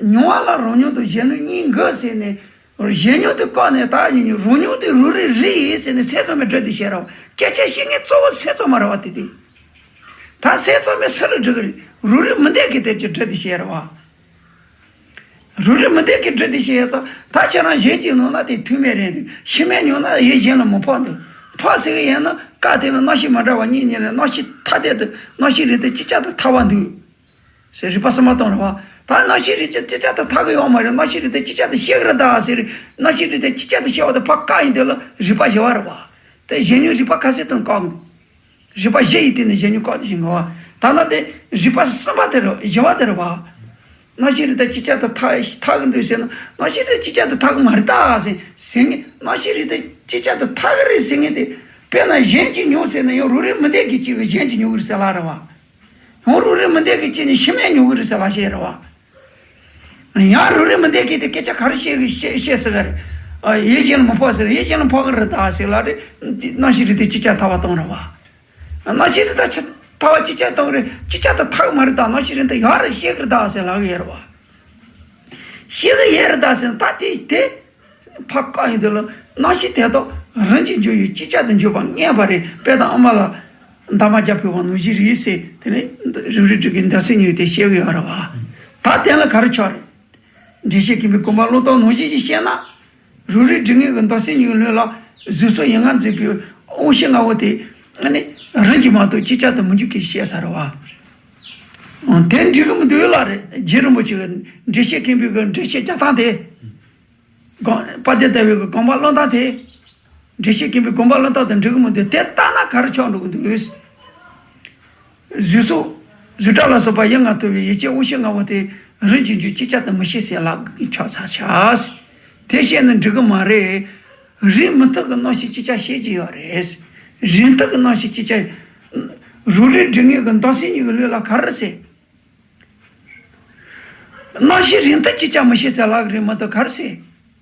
མྱོང་བ་ལ་རང་མྱོང་དང་གཞན་མྱོང་གཉིས་འགལ་ཟེར་ནས། གཞན་མྱོང་དེ་བཀག་ནས་ད་ཡིན་རང་མྱོང་དེ་རོ་རི་རི་ཡིན་ཟེར་ནས་སེམས་ཙམ་པས་སྒྲུབ་དེ་བཤད་ར་བ། སྐད་ཆ་བཤད་མཁན་གཙོ་བོ་སེམས་ཙམ་པ་རེད་བ་དེ་དེ། ད་སེམས་ཙམ་པས་སུ་ལ་སྒྲུབ་གི་རེད། རོ་རི་མི་འདོད་མཁན་དེ་ཅིག་སྒྲུབ་དེ་བཤད་ར་བ། རོ་རི་མི་འདོད་མཁན་སྒྲུབ་དེ་བཤད་ཡ་ཙང་ད་ཁྱེད་རང་གཞན་གྱིས་མྱོང་ན་དེ་ཐུགས་མེད་རེད་འདུག་ཕྱི་མས་མྱོང་ན་ཡིད་གཞན་ལ་མི་ཕོག་འདུག་ཕོག་ཟེར་གི་ཡིན་ན་སྐབས་དེ་ལ་རྣམ་ཤེས་མ་འདྲ་བ་གཉིས་གཉིས་ལས་རྣམ་ཤེས་ཐ་དད་དུ་རྣམ་ཤེས་རིག་མཐའ་གཅིག་ཅར་དུ་ཐར་བ་འདུག་ཟེར་རིག་པ་གསུམ་པ་གཏོང་ར་བ། ད་རྣམ་ཤེས་རིག་མཐའ་གཅིག་ཅར་དུ་ཐར་གི་ཡོད་མ་རེད། རྣམ་ཤེས་རིག་མཐའ་གཅིག་ཅར་དུ་ཤེས་གི་རེད་ད་ཟེར། རྣམ་ཤེས་རིག་མཐའ་གཅིག་ཅར་དུ་ཤེས་པ་དེ་ཕར་བཀག་ཡིན་དེ་ལ་རིག་པ་བཞི་པ་རེད་བ། དེ་གཞན་མྱོང་རིག་པ་ཁ་གསལ་དུ་བཀག་རིག་པ་བཞི་ཡི་སྟེང་ནས་གཞན་མྱོང་བཀག་དེ་བཞིན་ངོ་བ། ད་ནི་དེ་རིག་པ་གསུམ་པ་དེ་རེད། བཞི་པ་དེ་རེད་བ། རྣམ་ཤེས་རིག་མཐའ་གཅིག་ཅར་དུ་ཐར་ཐར་གི་འདུག་ཟེར་ན་རྣམ་ཤེས་རིག་མཐའ་གཅིག་ཅར་དུ་ཐར་གི་མ་རེད་ད་ཟེར་ཟེར་ངེས། རྣམ་ཤེས་རིག་མཐའ་གཅིག་ཅར་དུ་ཐར་གི་རེད་ཟེར་ངེས་དེ། དཔེར་ན་གཞན་གྱིས་མྱོང་ཟེར་ན་ཡང་རོ་རི་མི་འདོད་མཁན་གཅིག་གིས་གཞན་གྱིས་མྱོང་གི་རེད་ཟེར་ལབ་རེད་བ། ཡང་རོ་རི་མི་འདོད་མཁན་གཅིག་ནི་ཕྱི་མས་མྱོང་གི་རེད་ཟེར་ལབ་བཤད་རེད་བ། ཡང་རོ་རི་མི་འདོད་མཁན་དེ་སྐད་ཆ་ག་རེ་བཤད་གི་བཤད་བཤད་ཟེར་ག་རེད། ཡིད་གཞན་ལ་མི་ཕོག་ཟེར། ཡིད་གཞན་ལ་ཕོག་གི་རེད་ད་ཟེར་ལབ་རེད། རྣམ་ཤེས་རིག་མཐའ་གཅིག་ཅར་ཐར་བ་གཏོང་རེད་བ། རྣམ་ཤེས་རིག་མཐའ་ཅི་ཐར་བ་གཅིག་ཅར་གཏོང་རེད། གཅིག་ཅར་དུ་ཐར་གི་མ་རེད་ད། རྣམ་ཤེས་རིག་མཐའ་ཡར་ཤེས་གི་རེད་ད་ཟེར་ལབ་གི་ཡོད་རེད་བ། ཤེས་གི་ཡོད་རེད་ད་ཟེར་ན་ད་དེ་དེ་ཕར་བཀག་ཡིན་དུས་ལ་རྣམ་ཤེས་དེ་དག་རང་གི་འཇུག་ཡུལ་གཅིག་ཅར་དུ་འཇུག་པ་ངེས་པ་རེད། དཔེ་དང་ཨ་མ་ལ་འདབ་མ་བརྒྱ་ཕུལ་བ་ནང་བཞིན་རེད་ཟེར། དེ་ནས་རོ་རི་འདྲི་གི་མདོ་སེམས་ཉིད་དེ་བཤད་གི་ཡོད་རེད་བ། ད་དེ་ལ་ག་རེ་ཆགས་རེད། འགྲེལ་བཤད་མཁན་པོའི་དགོངས་པ་བླང་སྟངས་ནང་བཞིན་ཞིག་བཤད་ན། རོ་རི་འདྲི་ངེས་ཀྱི་མདོ་སེམས་ཉིད་ཀྱི་ལུགས་ལ་གཟུགས་སོགས་ཡིད་ལྔ་འཛིན་པའི་དབང་ཤེས་ལྔ་པོ་དེ་ནི་རང་གིས་མ་གཏོགས་གཅིག་ཅར་དུ་མི་འཇུག་གི་བཤད་ས་རེད་བ། དེ་འགྲིག་གི་མི་འདུག་ལབ་རེད། རྗེ་རིན་པོ་ཆེ་གི་འགྲེལ་བཤད་མཁན་པོའི་གི་འགྲེལ་བཤད་རྒྱག་སྟངས་དེ། དགོངས་དཔལ་ལྡན་ཟླ་བའི་གི་དགོངས་པ་བླང་སྟངས་དེ། འགྲེལ་བཤད་མཁན་པོའི་དགོངས་པ་བླང་སྟངས་དེ་འགྲིག་གི་མི་འདུག་དེ་ལྟ་ན་ག་རེ་ཆགས་འགྲོ་གི་འདུག་གཟུགས་སོགས། གཟུགས་སྒྲ་ལ་སོགས་པ་ཡིད་ལྔ་མཐོང་བའི་ཡིད་ཀྱི་དབང་ཤེས་ལྔ་པོ་དེ་རང་གི་འཇུག་གཅིག་ཅར་དུ་མི་ཤེས་ཟེར་ལབ་ཀྱི་ཆགས་ཚར་ཤག་དེ་བཤད་ན་འགྲིག་གི་མ་རེད། རིག་མི་མཐུན་གྱི་རྣམ་ཤེས་གཅིག་ཅར་བཤད་ཀྱི་ཡོད་རེད། རིག་མཐུན་གྱི་རྣམ་ཤེས་གཅིག་ཅར། རོ་རི་འདྲི་ངེས་ཀྱི་མདོ་སེམས་ཉིད་ཀྱི་ལུགས་ལ་ག་རེ་ཟེར། རྣམ་ཤེས་རིག་མཐུན་གཅིག་ཅར་མི་ཤེས་ཟེར་ལབ་ཀྱི་རེད་མ་གཏོགས་ག་རེ་ཟེར།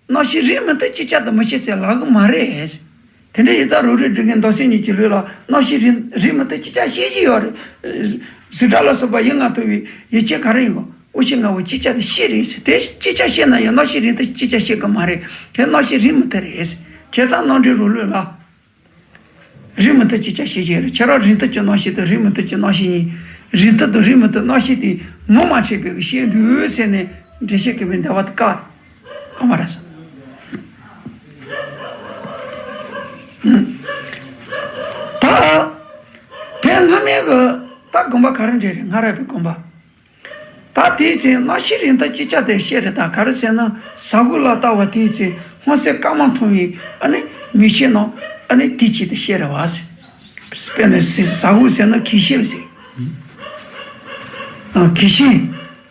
རྣམ་ཤེས་རིག་མི་མཐུན་གཅིག་ཅར་དུ་མི་ཤེས་ཟེར་ལབ་ཀྱི་མ་རེད། དེ་འདྲ་ཡིན་ཙང་རོ་རི་འདྲི་ངེས་མདོ་སེམས་ཉིད་ཀྱི་ལུགས་ལ་རྣམ་ཤེས་རིག་རིག་མི་མཐུན་གཅིག་ཅར་ཤེས་ཀྱི་ཡོད་རེད། གཟུགས་སྒྲ་ལ་སོགས་པ་ཡིད་ལྔ་མཐོང་བའི་ཡིད་ཀྱི་ག་རེ་ཡིན་གོ། དབང་ཤེས་ལྔ་པོ་གཅིག་ཅར་དུ་ཤེས་རེད་ཟེར། དེ་གཅིག་ཅར་ཤེས་ན་ཡང་རྣམ་ཤེས་རིག་མཐུན་གཅིག་ཅར་ཤེས་ཀྱི་མ་རེད། དེ་རྣམ་ཤེས་རིག་མི་མཐུན་རེད། བྱས་ཙང་རྣམ་འགྲེལ་རོ་ལུགས་ལ། རིག་མི་མཐུན་གཅིག་ཅར་ཤེས་ཀྱི་རེད། ཁྱེད་རང་རིག་མཐུན་གྱི་རྣམ་ཤེས་དང་རིག་མི་མཐུན་གྱི་རྣམ་ཤེས་གཉིས། རིག་མཐུན་དང་རིག་མི་མཐུན་རྣམ་ཤེས་དེ་ངོ་མ་ཕྱེད་པའི་གི་ཤེས་འདུག་ཟེར་ནས་འགྲེལ་བཤད་མཁན་པོས་འདི་བ་དེ་བཀག་ག་མ་རེད་ཟེར། ད་དེ་སྔ་མའི་གི་ད་དགོངས་པ་ག་རེ་འདྲ་རེད། སྔ་རབས་པའི་དགོངས་པ། ད་དེའི་ཚེ་རྣམ་ཤེས་རིག་མཐུན་གཅིག་ཅར་དེ་བཤད་རེད། ད་ག་རེ་ཟེར་ན་ཟ་ཧོར་ལ་ལྟ་བ་དེའི་ཚེ་སྔོ་སེར་དཀར་དམར་མཐོང་བའི་ཨ་ནི་མིག་ཤེས་རྣམས་ཨ་ནི་དེ་གཅིག་ཏུ་བཤད་རེད་བ་ཟེར། དཔེར་ན་ཟ་ཧོར་ཟེར་ན་གིས་ཤེས་ལ་ཟེར། ཨ་གིས་ཤེས།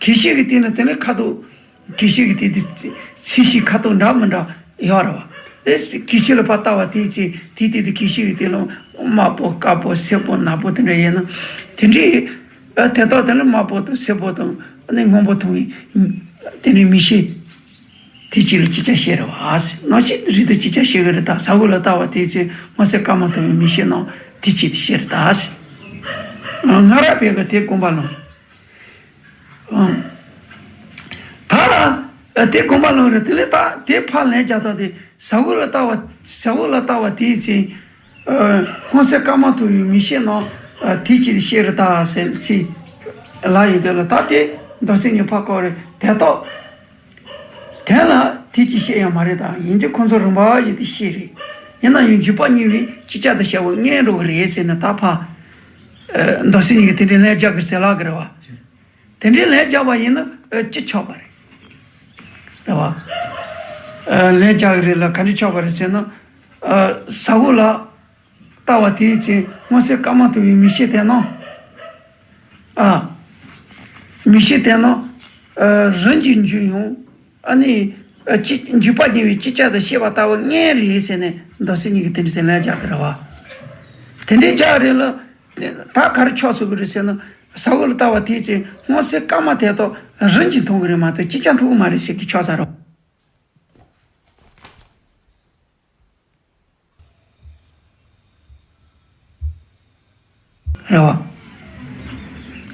གིས་ཤེས་ཀྱི་སྟེང་ལ་དེ་ནི་ཁ་དོག་གིས་ཤེས་ཀྱི་སྟེང་དེ་ཚེ་ཤེས་ཁ་དོག་འདྲ་མི་འདྲ་ཡོད་རེད་བ། ཨེ་གིས་ཤེས་ལ་ཕར་ལྟ་བ་དེའི་ཚེ་དེའི་སྟེང་དུ་གིས་ཤེས་ཀྱི་སྟེང་ལ་དམར་པོ་དཀར་པོ་སེར་པོ་ནག་པོ་དེ་འདྲ་ཡོད་ན་དེ་འདྲའི། ཨ་དེ་དག་དེ་ལ་དམར་པོ་དང་སེར་པོ་དང་ཨ་ནི་སྔོན་པོ་མཐོང་བའི་དེ་ནི་མིག་ཤེས་དེ་གཅིག་ལ་གཅིག་ཀྱང་ཤེས་རེད་བ། རྣམ་ཤེས་རིག་མཐུན་གཅིག་ཀྱང་ཤེས་ཀྱི་རེད་ད། ཟ་ཧོར་ལ་ལྟ་བ་དེའི་ཚེ་སྔོ་སེར་དཀར་དམར་མཐོང་བའི་མིག་ཤེས་རྣམས་དེ་གཅིག་ཏུ་ཤེས་རེད་ད། ཨ་སྔ་རབས་པས་ཀྱང་དེ་དགོངས་པ་བླངས། ཨ་ད་ལ་དེ་དགོངས་པ་བླངས་རེད། དེ་ལས་ད་དེ་ཕར་ལན་རྒྱག་སྟངས་དེ་ཟ་ཧོར་ལ་ལྟ་བ་ཟ་ཧོར་ལ་ལྟ་བ་དེའི་ཚེ། ཨ་སྔོ་སེར་དཀར་དམར་མཐོང་བའི་མིག་ཤེས་རྣམས་ཨ་དེ་གཅིག་ཏུ་ཤེས་རེད་ད་ཟེར་ཚིག་ལ་ཡོད་དེ་ལ་ད་དེ་མདོ་སེམས་ཉིད་ཕར་བཀག་རེད། དེ་ལྟ་དེ་ལ་དེ་གཅིག་ཤེས་ཡ་མ་རེད་ད། ཡིན་གྱི་ཁོང་ཚོ་རིམ་པ་བཞིན་དུ་ཤེས་རེད། ཡིན་ན་ཡང་འཇུག་པ་གཉིས་པོས་གཅིག་ཅར་དུ་བཤད་པ་ངེས་འགྲོ་གི་རེད་ཟེར་ནས་ད་ཕར་ཨ་མདོ་སེམས་ཉིད་ཀྱིས་དེ་འདྲའི་ལན་རྒྱག་གི་ཟེར་ལབ་གི་རེད་བ། དེ་འདྲའི་ལན་རྒྱག་པ་ཡིན་ན་ཨ་ཅི་ཆོག་པ་རེད། རེད་བ། ཨ་ལན་རྒྱག་གི་རེད་ལ་ག་འདྲ་ཆོག་པ་རེད་ཟེར་ན། ཨ་ཟ་ཧོར་ལ་ལྟ་བ་དེའི་ཚེ་སྔོ་སེར་དཀར་དམར་མཐོང་བའི་མིག་ཤེས་དེ་རྣམས། ཨ་མིག་ཤེས་དེ་རྣམས་ཨ་རང་གི་འཇུག་ཡུལ་ཨ་ནི་ཨ་གཅིག་འཇུག་པ་གཉིས་པོས་གཅིག་ཅར་དུ་ཤེས་པ་ལྟ་བུ་ངེས་རེད་ཟེར་ནས་མདོ་སེམས་ཉིད་ཀྱིས་དེ་འདྲ་ཟེར་ལན་རྒྱག་གི་རེད་བ། དེ་འདྲའི་རྒྱག་རེད་ལ། ད་ག་རེ་ཆོག་ཟེར་གི་རེད་ཟེར་ན། ཟ་ཧོར་ལ་ལྟ་བ་དེའི་ཚེ་སྔོ་སེར་དཀར་དམར་དེ་དག་རང་གིས་མཐོང་གི་རེད་མ་གཏོགས་གཅིག་ཀྱང་མཐོང་གི་མ་རེད་ཟེར་གི་ཆོག་ས་རེད། རེད་བ།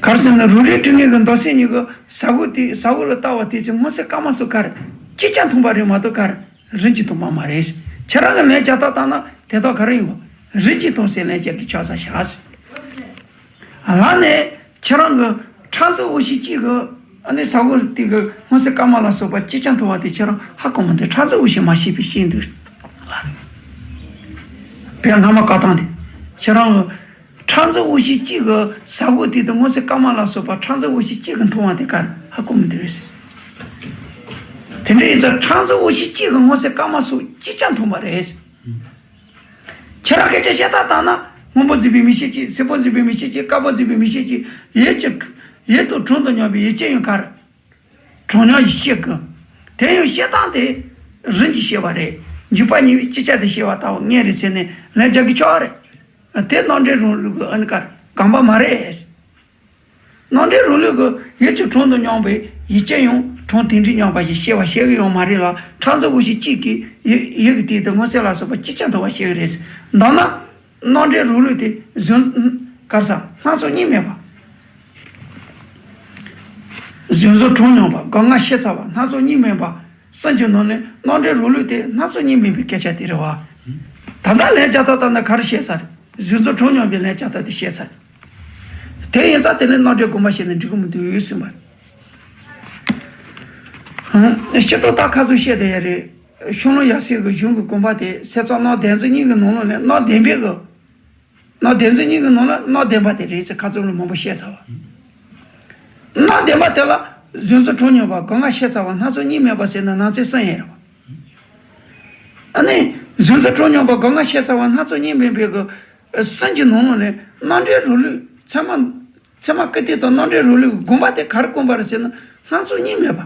ག་རེ་ཟེར་ན་རང་རིག་སྤྲོས་ངན་གྱི་མདོ་སེམས་གཉིས་ཀྱི་ས་བོན་དེ་ས་བོན་ལ་ལྟ་བ་དེ་ཚོ་སྔོ་སེར་དཀར་དམར་སོགས་ག་རེ་ཅིག་ཀྱང་མཐོང་བ་རེད་མ་གཏོགས་ག་རེ་རིམ་གྱིས་མཐོང་བ་མ་རེད། ཁྱེད་རང་གི་ལན་རྒྱག་སྟངས་བལྟས་ན་དེ་དག་ག་རེ་ཡིན་པ། རིམ་གྱིས་མཐོང་སའི་ལན་རྒྱག་གི་ཆགས་ས་བཞག་ཟེར། ལར་ནས་ཁྱེད་རང་གི་ཕྲེང་ཚེགས་འོ་ཞེ་གཅིག་གི་ཨ་ནི་ས་བོན་དེ་གི་སྔོ་སེར་དཀར་དམར་ལ་སོགས་པ་ཅིག་ཀྱང་མཐོང་བ་དེ་ཁྱེད་རང་ཧ་གོ་མི་འདུག་ཕྲེང་ཚེགས་འོ་ཞེ་མ་ཤེས་པའི་ཤེས་འདུག་བས་སྔ་མ་བཀའ་ཐང་དེ་ཁྱེད་རང་གི་ཕྲེང་ཚེགས་འོ་ཞེ་གཅིག་གི་ས་བོན་དེ་དང་སྔོ་སེར་དཀར་དམར་ལ་སོགས་པ་ཕྲེང་ཚེགས་འོ་ཞེ་གཅིག་གི་མཐོང་བ་དེ་ག་རེ་ཧ་གོ་མི་འདུག་ཟེར། དེ་འདྲ་ཡིན་ཙང་ཕྲེང་ཚེགས་འོ་ཞེ་གཅིག་གི་སྔོ་སེར་དཀར་དམར་སོགས་ཅིག་ཀྱང་མཐོང་བ་རེད། ཁྱེད་རང་སྐད་ཆ་བཤད་སྟངས་བལྟས་ན་སྔོན་པོ་འཛིན་པའི་མིག་ཤེས་གཅིག་སེར་པོ་འཛིན་པའི་མིག་ཤེས་གཅིག་དཀར་པོ་འཛིན་པའི་མིག་ཤེས་གཅིག་ཡིད་ཀྱི་ཡིད་དུ་དྲན་དུ་མྱོང་བའི་ཡིད་ཀྱི་ཡུལ་ག་རེ། གྲངས་མྱོང་ཞིག་ཤེས་དགོས། དེ་ཡང་བཤད་སྟངས་དེ་རིམ་གྱིས་བཤད་པ་རེད། འཇུག་པ་གཉིས་པོས་ཅིག་ཅར་དུ་བཤད་པ་ལྟ་བུ་ངེས་རེད་ཟེར་ནས་ལན་རྒྱག་གི་ཆོག་རེད། དེ་རྣམ་འགྲེལ་རང་ལུགས་ཀྱི་ཨ་ནི་ག་རེ་དགོངས་པ་མ་རེད། རྣམ་འགྲེལ་རང་ལུགས་ཀྱི་ཡིད་ཀྱི་དྲན་དུ་མྱོང་བའི་ཡིད་ཀྱི་ཡུལ་གྲངས་དེ་འདྲའི་མྱོང་བ་ཞིག་བཤད་པ་བཤད་གི་ཡོད་མ་རེད་ལ། ཕྲེང་ཚེགས་འོ་ཞེ་གཅིག་གིས་ཡིད་ཡིད་ཀྱི་དེ་དང་སྔོ་སེར་ལ་སོགས་པ་ཅིག་ཀྱང་མཐོང་བ་བཤད་གི་རེད། མདོར་ན། རྣམ་འགྲེལ་རང་ལུགས་དེ་གཟུགས། ག་རེ་ཟ། སྣ་ཚོགས་གཉིས་མེད་པ། གཟུགས་གཟུགས་གྲངས་མྱོང་བ་སྒོ་ལྔ་བཤད་ཚར་བ་སྣ་ཚོགས་གཉིས་མེད་པ། གསུམ་གྱི་ནང་ནས་རྣམ་འགྲེལ་རང་ལུགས་དེ་སྣ་ཚོགས་གཉིས་མེད་པའི་སྐད་ཆ་དེ་རེད་བ། ད་ལྟ་ལན་རྒྱག་སྟངས་ལྟར་ན་ག་རེ་བཤད་ཚར། གཟུགས་གཟུགས་གྲངས་མྱོང་བའི་ལན་རྒྱག་སྟངས་དེ་བཤད་ཚར། དེ་ཡིན་ཙང་དེ་ལས་རྣམ་འགྲེལ་དགོངས་པ་བཞེས་ན་འགྲིག་གི་མི་འདུག་གསུངས་པ། སྤྱིར་བཏང་ད་ཁ་སང་བཤད་བསྡད་ཡ་རེད། ཤོ་ལོ་ཀ་ཡེ་སའི་གི་གཞུང་གི་དགོངས་པ་དེ་སེམས་ཙམ་རྣམ་བདེན་འཛིན་གཉིས་ཀྱི་ནང་ལོགས་ནས་རྣམ་བདེན་པའི་གི་རྣམ་བདེན་འཛིན་གཉིས་ཀྱི་ནང་ལ་རྣམ་བདེན་པ་དེ་རེད་ཟེར་ཁ་ཚུར་ལ་མང་པོ་བཤད་ཚར་བ། རྣམ་བདེན་པ་དེ་ལ་གཟུགས་གཟུགས་གྲངས་མྱོང་བ་སྒོ་ལྔ་བཤད་ཚར་བ་སྣ་ཚོགས་གཉིས་མེད་པ་ཟེར་ན་ནང་ཚན་གསུམ་ཡོད་རེད་བ། ཨ་ནི་གཟུགས་གཟུགས་གྲངས་མྱོང་བ་སྒོ་ལྔ་བཤད་ཚར་བ་སྣ་ཚོགས་གཉིས་མེད་པའི་གི་གསུམ་གྱི་ནང་ལོགས་ནས་རྣམ་འགྲེལ་རང་ལུགས་ཚད་མ་ཚད་མ་ཀུན་བཏུས་དང་རྣམ་འགྲེལ་རང་ལུགས་ཀྱི་དགོངས་པ་དེ་ག་རེ་བཀོད་པ་རེད་ཟེར་ན་སྣ་ཚོགས་གཉིས་མེད་པ།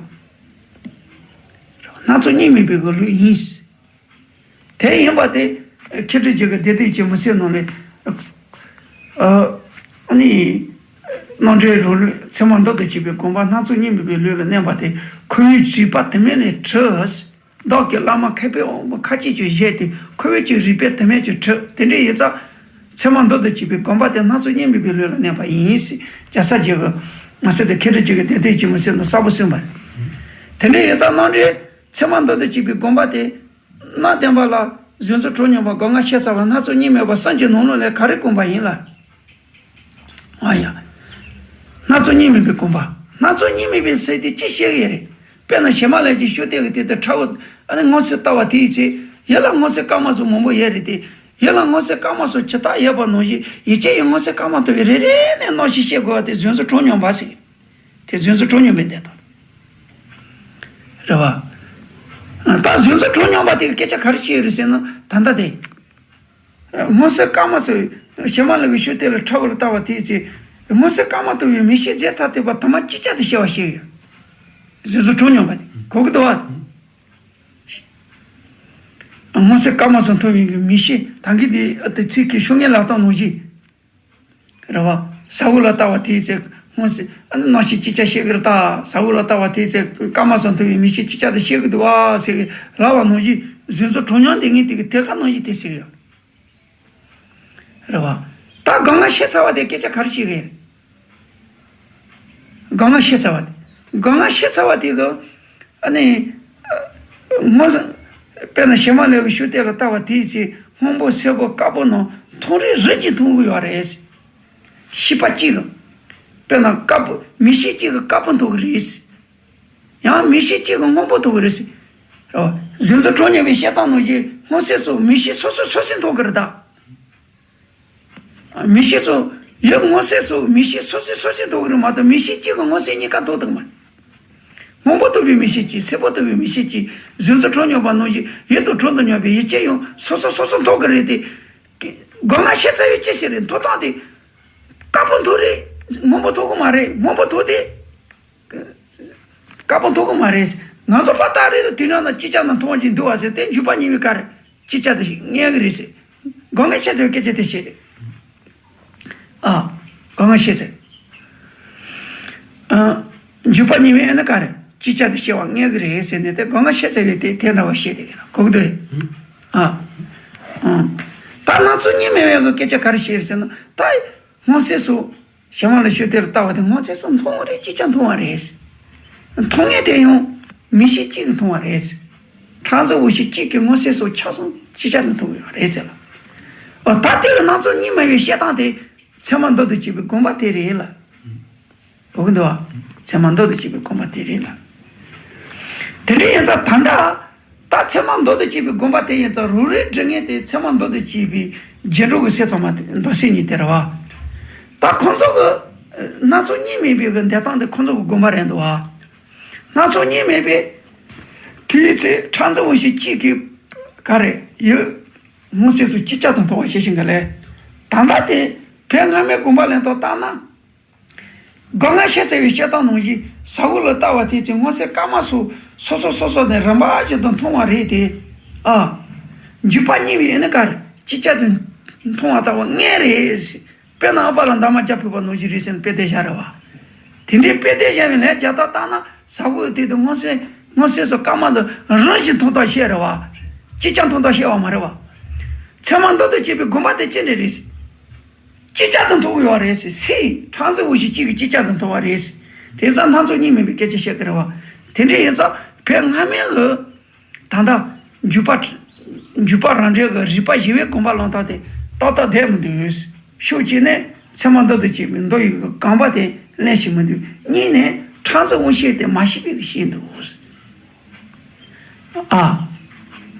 སྣ་ཚོགས་གཉིས་མེད་པའི་གི་ལུགས་ཡིན། དེ་ཡིན་པ་དེ་མཁས་གྲུབ་རྗེ་གི་སྡེ་སྡོད་ཀྱི་མུན་སེལ་ནང་ལས། ཨ་ནི། རྣམ་འགྲེལ་རང་ལུགས་ཚད་མ་མདོར་དུ་བྱས་པའི་དགོངས་པ་སྣ་ཚོགས་གཉིས་མེད་པའི་ལུགས་ལ་གནས་པ་དེ་ཁོ་བོའི་རིགས་པ་དུ་མས་ལས་གྲུབ། བདག་གི་བླ་མ་མཁས་པའི་དབང་པོ་ཁ་ཅིག་གིས་བཞེད་དེ་ཁོ་བོའི་ཀྱི་རིགས་པས་དུ་མས་ཀྱིས་གྲུབ། དེ་འདྲ་ཡིན་ཙང་། ཚད་མ་མདོར་དུ་བྱས་པའི་དགོངས་པ་དེ་སྣ་ཚོགས་གཉིས་མེད་པའི་ལུགས་ལ་གནས་པ་ཡིན་ཟེར་རྒྱལ་སྲས་རྗེ་གིས་མ་ཟད་དེ་མཁས་གྲུབ་རྗེ་གི་སྡེ་སྡོད་ཀྱི་མུན་སེལ་ནང་གསལ་པོ་གསུངས་པ་རེད། དེ་འདྲ་ཡིན་ཙང་རྣམ་འགྲེལ་ཚད་མ་མདོར་དུ་བྱས་པའི་དགོངས་པ་དེ། རྣམ་བདེན་པ་ལ་གཟུགས་གཟུགས་གྲངས་མྱོང་བ་སྒོ་ལྔ་བཤད་ཚར་བ་སྣ་ཚོགས་གཉིས་མེད་པ་གསུམ་གྱི་ནང་ལོགས་ལས་ག་རེ་བཀོད་པ་ཡིན་ལ། ཨ་ཡ། སྣ་ཚོགས་གཉིས་མེད་པའི་དགོངས་པ། སྣ་ཚོགས་གཉིས་མེད་པའི་ཟེར་དེ་ཅི་བཤད་ཀྱི་རེད། དཔེར་ན་བྱེ་མ་ལེབ་ཅིག་ཤུགས་གཏད་ཀྱི་དེ་དང་ཕྲ་བོ་ཨ་ནི་སྔོ་སེར་ལྟ་བ་དེའི་ཚེ་ཡིད་ལ་སྔོ་སེར་དཀར་དམར་སོགས་མང་པོ་ཡོད་རེད་དེ། ཡིད་ལ་སྔོ་སེར་དཀར་དམར་སོགས་ཇི་ལྟར་ཡོད་པ་ནང་བཞིན་ཡིད་ཀྱི་ཡུལ་སྔོ་སེར་དཀར་དམར་མཐོང་བའི་རེ་རེ་ནས་རྣམ་ཤེས་ཤེས་དགོས་པ་དེ་གཟུགས་གཟུགས་གྲངས་མྱོང་བ་ཟེར། དེ་གཟུགས་གཟུགས་གྲངས་མྱོང་བའི་བདེན་སྟངས་རེད་བ། ད་གཟུགས་གཟུགས་གྲངས་མྱོང་བ་དེ་གི་སྐད་ཆ་ག་རེ་བཤད་རེད་ཟེར་ན་ད་ལྟ་དེ། སྔོ་སེར་དཀར་དམར་སོགས་བྱེ་མ་ལེབ་ཀྱི་ཤུགས་གཏད་ལ་ཕྲ་བོ་ལ་ལྟ་བ་དེའི་ཚེ། སྔོ་སེར་དཀར་དམར་མཐོང་བའི་མིག་ཤེས་རྫས་ཐ་དད་པ་དུ་མ་ཅིག་ཅར་དུ་ཤེས་པ་ཞིག་ཡོད། གཟུགས་གཟུགས་གྲངས་མྱོང་བ་དེ་གོ་གི་འདུག་བ། སྔོ་སེར་དཀར་དམར་སོགས་མཐོང་བའི་མིག་ཤེས་ད་གིན་དེ་ཨ་དེ་ཚིག་གི་ཤུགས་ངན་ལ་བཏང་ནང་བཞིན། རེད་བ། ས་འོག་ལ་ལྟ་བ་དེའི་ཚེ་སྔོ་སེར་ཨ་ནི་རྣམ་ཤེས་ཅིག་ཅར་ཤེས་ཀྱི་རེད་ད། ས་འོག་ལ་ལྟ་བ་དེའི་ཚེ་དཀར་དམར་སོགས་མཐོང་བའི་མིག་ཤེས་ཅིག་ཅར་དུ་ཤེས་ཀྱི་འདུག་བ་ཟེར་གི་ལབ་པ་ནང་བཞིན་གཟུགས་གཟུགས་གྲངས་མྱོང་དེ་ངས་དེ་གི་དེ་ག་ནང་བཞིན་དེ་ཟེར་གི་ཡོད། རེད་བ། ད་སྒོ་ལྔ་བཤད་ཚར་བ་དེ་སྐད་ཆ་ག་རེ་བཤད་གི་ཡོད། སྒོ་ལྔ་བཤད་ཚར་བ་དེ། སྒོ་ལྔ་བཤད་ཚར་བ་དེ་གི་ཨ་ནི། སྔོ། དཔེར་ན་བྱེ་མ་ལེབ་ཀྱི་ཤུགས་གཏད་ལ་ལྟ་བ་དེའི་ཚེ་སྔོན་པོ་སེར་པོ་དཀར་པོ་རྣམས་མཐོང་རིག་རིམ་གྱིས་མཐོང་གི་ཡོད་རེད། ཤེས་པ་གཅིག་གིས། དཔེར་ན་དཀར་པོ་མིག་ཤེས་གཅིག་གིས་དཀར་པོ་མཐོང་གི་རེད། ཡང་མིག་ཤེས་གཅིག་གིས་སྔོན་པོ་མཐོང་གི་རེད། རེད་བ། གཟུགས་གཟུགས་གྲངས་མྱོང་བའི་བཤད་སྟངས་ནང་བཞིན་སྔོ་སེར་སོགས་མིག་ཤེས་སོ་སོ་སོ་སོས་མཐོང་གི་རེད་ད། མིག་ཤེས་སོགས་ཡུལ་སྔོ་སེར་སོགས་མིག་ཤེས་སོ་སོས་སོ་སོས་མཐོང་གི་རེད་མ་གཏོགས་མིག་ཤེས་གཅིག་གིས་སྔོ་སེར་གཉིས་ཀ་མཐོང་ཐུབ་མ་རེད། སྔོན་པོ་མཐོང་བའི་མིག་ཤེས་གཅིག་སེར་པོ་མཐོང་བའི་མིག་ཤེས་གཅིག་གཟུགས་གཟུགས་གྲངས་མྱོང་བ་ནང་བཞིན་ཡུལ་དང་དྲུང་དུ་མྱོང་བའི་ཡིད་ཀྱི་ཡུལ་སོ་སོ་སོ་སོ་མཐོང་གི་རེད་དེ། སྒོ་ལྔ་བཤད་ཚར་བའི་ཅི་ཞིག་རེད་མཐོང་སྟངས་དེ། དཀར་པོ་མཐོང་རེད། སྔོན་པོ་མཐོང་གི་མ་རེད། སྔོན་པོ་མཐོང་དེ། དཀར་པོ་མཐོང་གི་མ་རེད། ང་ཚོ་ཕར་ལྟ་རེད་དུས་ན་ན་ཅིག་ཅར་ན་མཐོང་བཞིན་འདུག་བ་ཟེར་དེ་འཇུག་པ་གཉིས་པའི་ཀ་རེད། ཅིག་ཅར་དུ་ཞིག་ངེས་གི་རེད་ཟེར། སྒོ་ལྔ་བཤད་ཚར་བའི་སྐད་ཆ་དེ་བཤད་རེད། ཨ། སྒོ་ལྔ་བཤད་ཚར། ཨ། འཇུག་པ་གཉིས་པའི་ཨེ་ན་ཀ་རེད། ཅིག་ཅར་དུ་བཤད་པ་ངེས་གི་རེད་ཟེར་ནས་དེ་སྒོ་ལྔ་བཤད་ཚར་བའི་དེ་དེ་འདྲ་བ་བཤད་དེ་གི་ན་གོ་གི་འདུག་ཨ། ཨ། ད་སྣ་ཚོགས་གཉིས་མེད་པའི་གི་སྐད་ཆ་ག་རེ་བཤད་རེད་ཟེར་ན་ད། མངོན་གསལ་སོ། གཞན་མ་ལ་ཤོད་དེར་ལྟ་བ་དེ་མངོན་གསལ་སོ་མཐོང་བ་རེད། ཅིག་ཅར་མཐོང་བ་རེད། མཐོང་ངེས་དེ་ཡང་མིག་ཤེས་གཅིག་གིས་མཐོང་བ་རེད། ཕྲན་ཚེགས་འོད་ཤེས་གཅིག་གིས་མངོན་གསལ་སོ་ཆ་ཚང་ཅིག་ཅར་དུ་མཐོང་བ་རེད་ཟེར་ལ། འོ་ད་དེ་ལ་སྣ་ཚོགས་གཉིས་མེད་པའི་བཤད་སྟངས་དེ་ཚད་མ་མདོ་དང་བཅས་པའི་དགོངས་པ་དེ་རེད་ལ། གོ་གི་འདུག་བ། ཚད་མ་མདོ་དང་བཅས་པའི་དགོངས་པ་དེ་རེད་ལ། དེ་འདྲ་ཡིན་ཙང་ད་ལྟ། ད་ཚད་མ་མདོ་དང་བཅས་པའི་དགོངས་པ་དེ་ཡིན་ཙང་རང་རིག་སྒྲིབ་ངེས་དེ་ཚད་མ་མདོ་དང་བཅས་པའི་རྗེས་འགྲོ་གི་སེམས་ཚང་མ་དེ་མདོ་སེམས་གཉིས་དེ་རེད་བ། ད་ཁོང་ཚོ་གི་སྣ་ཚོགས་གཉིས་མེད་པའི་གི་འདས་སྟངས་དེ་ཁོང་ཚོ་གི་དགོངས་པ་རེད་འདུག་བ། སྣ་ཚོགས་གཉིས་མེད་པའི་དེའི་ཚེ་ཕྲན་ཚེགས་འོད་ཤེས་གཅིག་གིས་ག་རེ་ཡོད། མངོན་གསལ་སོ་ཅིག་ཅར་དུ་མཐོང་བ་ཞེས་བྱ་བ་ལས། ད་ལྟ་དེ་བོད་སྔ་མའི་དགོངས་པ་ལེན་སྟངས་ལྟར་ན། སྒོ་ལྔ་ཤེས་ཚར་བའི་བཤད་སྟངས་ནང་བཞིན་ཟ་འོག་ལ་ལྟ་བ་དེ་ཚོའི་མངོན་གསལ་སྐར་མ་སོགས་སོ་སོ་སོ་སོ་ནས་རིམ་པ་བཞིན་དུ་མཐོང་བ་རེད་དེ། ཨ། འཇུག་པ་གཉིས་པའི་ཨེ་ནི་ཀར་ཅིག་ཅར་དུ་མཐོང་བ་ལྟ་བུ་ངེས་རེད། དཔེར་ན་ཨ་པ་ལ་འདབ་མ་བརྒྱ་ཕུལ་བ་ནང་བཞིན་རེད་ཟེར་ནས་དཔེ་དེ་བཞག་རེད་བ། དེ་འདྲའི་དཔེ་དེ་བཞག་པའི་ལན་རྒྱག་སྟངས་ལྟར་ན་ཟ་འོག་དེ་དུ་མངོན་གསལ་མངོན་གསལ་སོ་སྐར་མ་དུ་རང་བཞིན་མཐོང་སྟངས་བཤད་རེད་བ། ཅིག་ཅར་མཐོང་སྟངས་བཤད་བ་མ་རེད་བ། ཚད་མ་མདོ་དང་བཅས་པའི་དགོངས་པ་དེ་ཅི་འདྲ་རེད། ཅིག་ཅར་དུ་མཐོང་གི་ཡོད་རེད་ཟེར། སི་ཕྲན་ཚེགས་འོད་ཤེས་གཅིག་གིས་ཅིག་ཅར་དུ་མཐོང་བ་རེད་ཟེར། དེ་ཙམ་སྣ་ཚོགས་གཉིས་མིན་པའི་སྐད་ཆ་བཤད་ཀྱི་རེད་བ། དེ་འདྲ་ཡིན་ཙང་བོད་སྔ་མའི་གི་ད་ལྟ་འཇུག་པ་འཇུག་པ་རང་འགྲེལ་གི་རིགས་པ་ཞི་བའི་དགོངས་པ་ལོན་སྟངས་དེ་ཏག་ཏག་བསྡད་མི་འདུག། ཕྱོགས་གཅིག་ནས་ཚད་མ་མདོ་དང་བཅས་པའི་མདོ་ཡི་གི་དགོངས་པ་དེ་ལེན་ཤེས་མི་འདུག། གཉིས་ནས་ཕྲན་ཚེགས་འོད་ཤེས་དེ་མ་ཤེས་པའི་གི་ཤེས་འདུག། ཨ།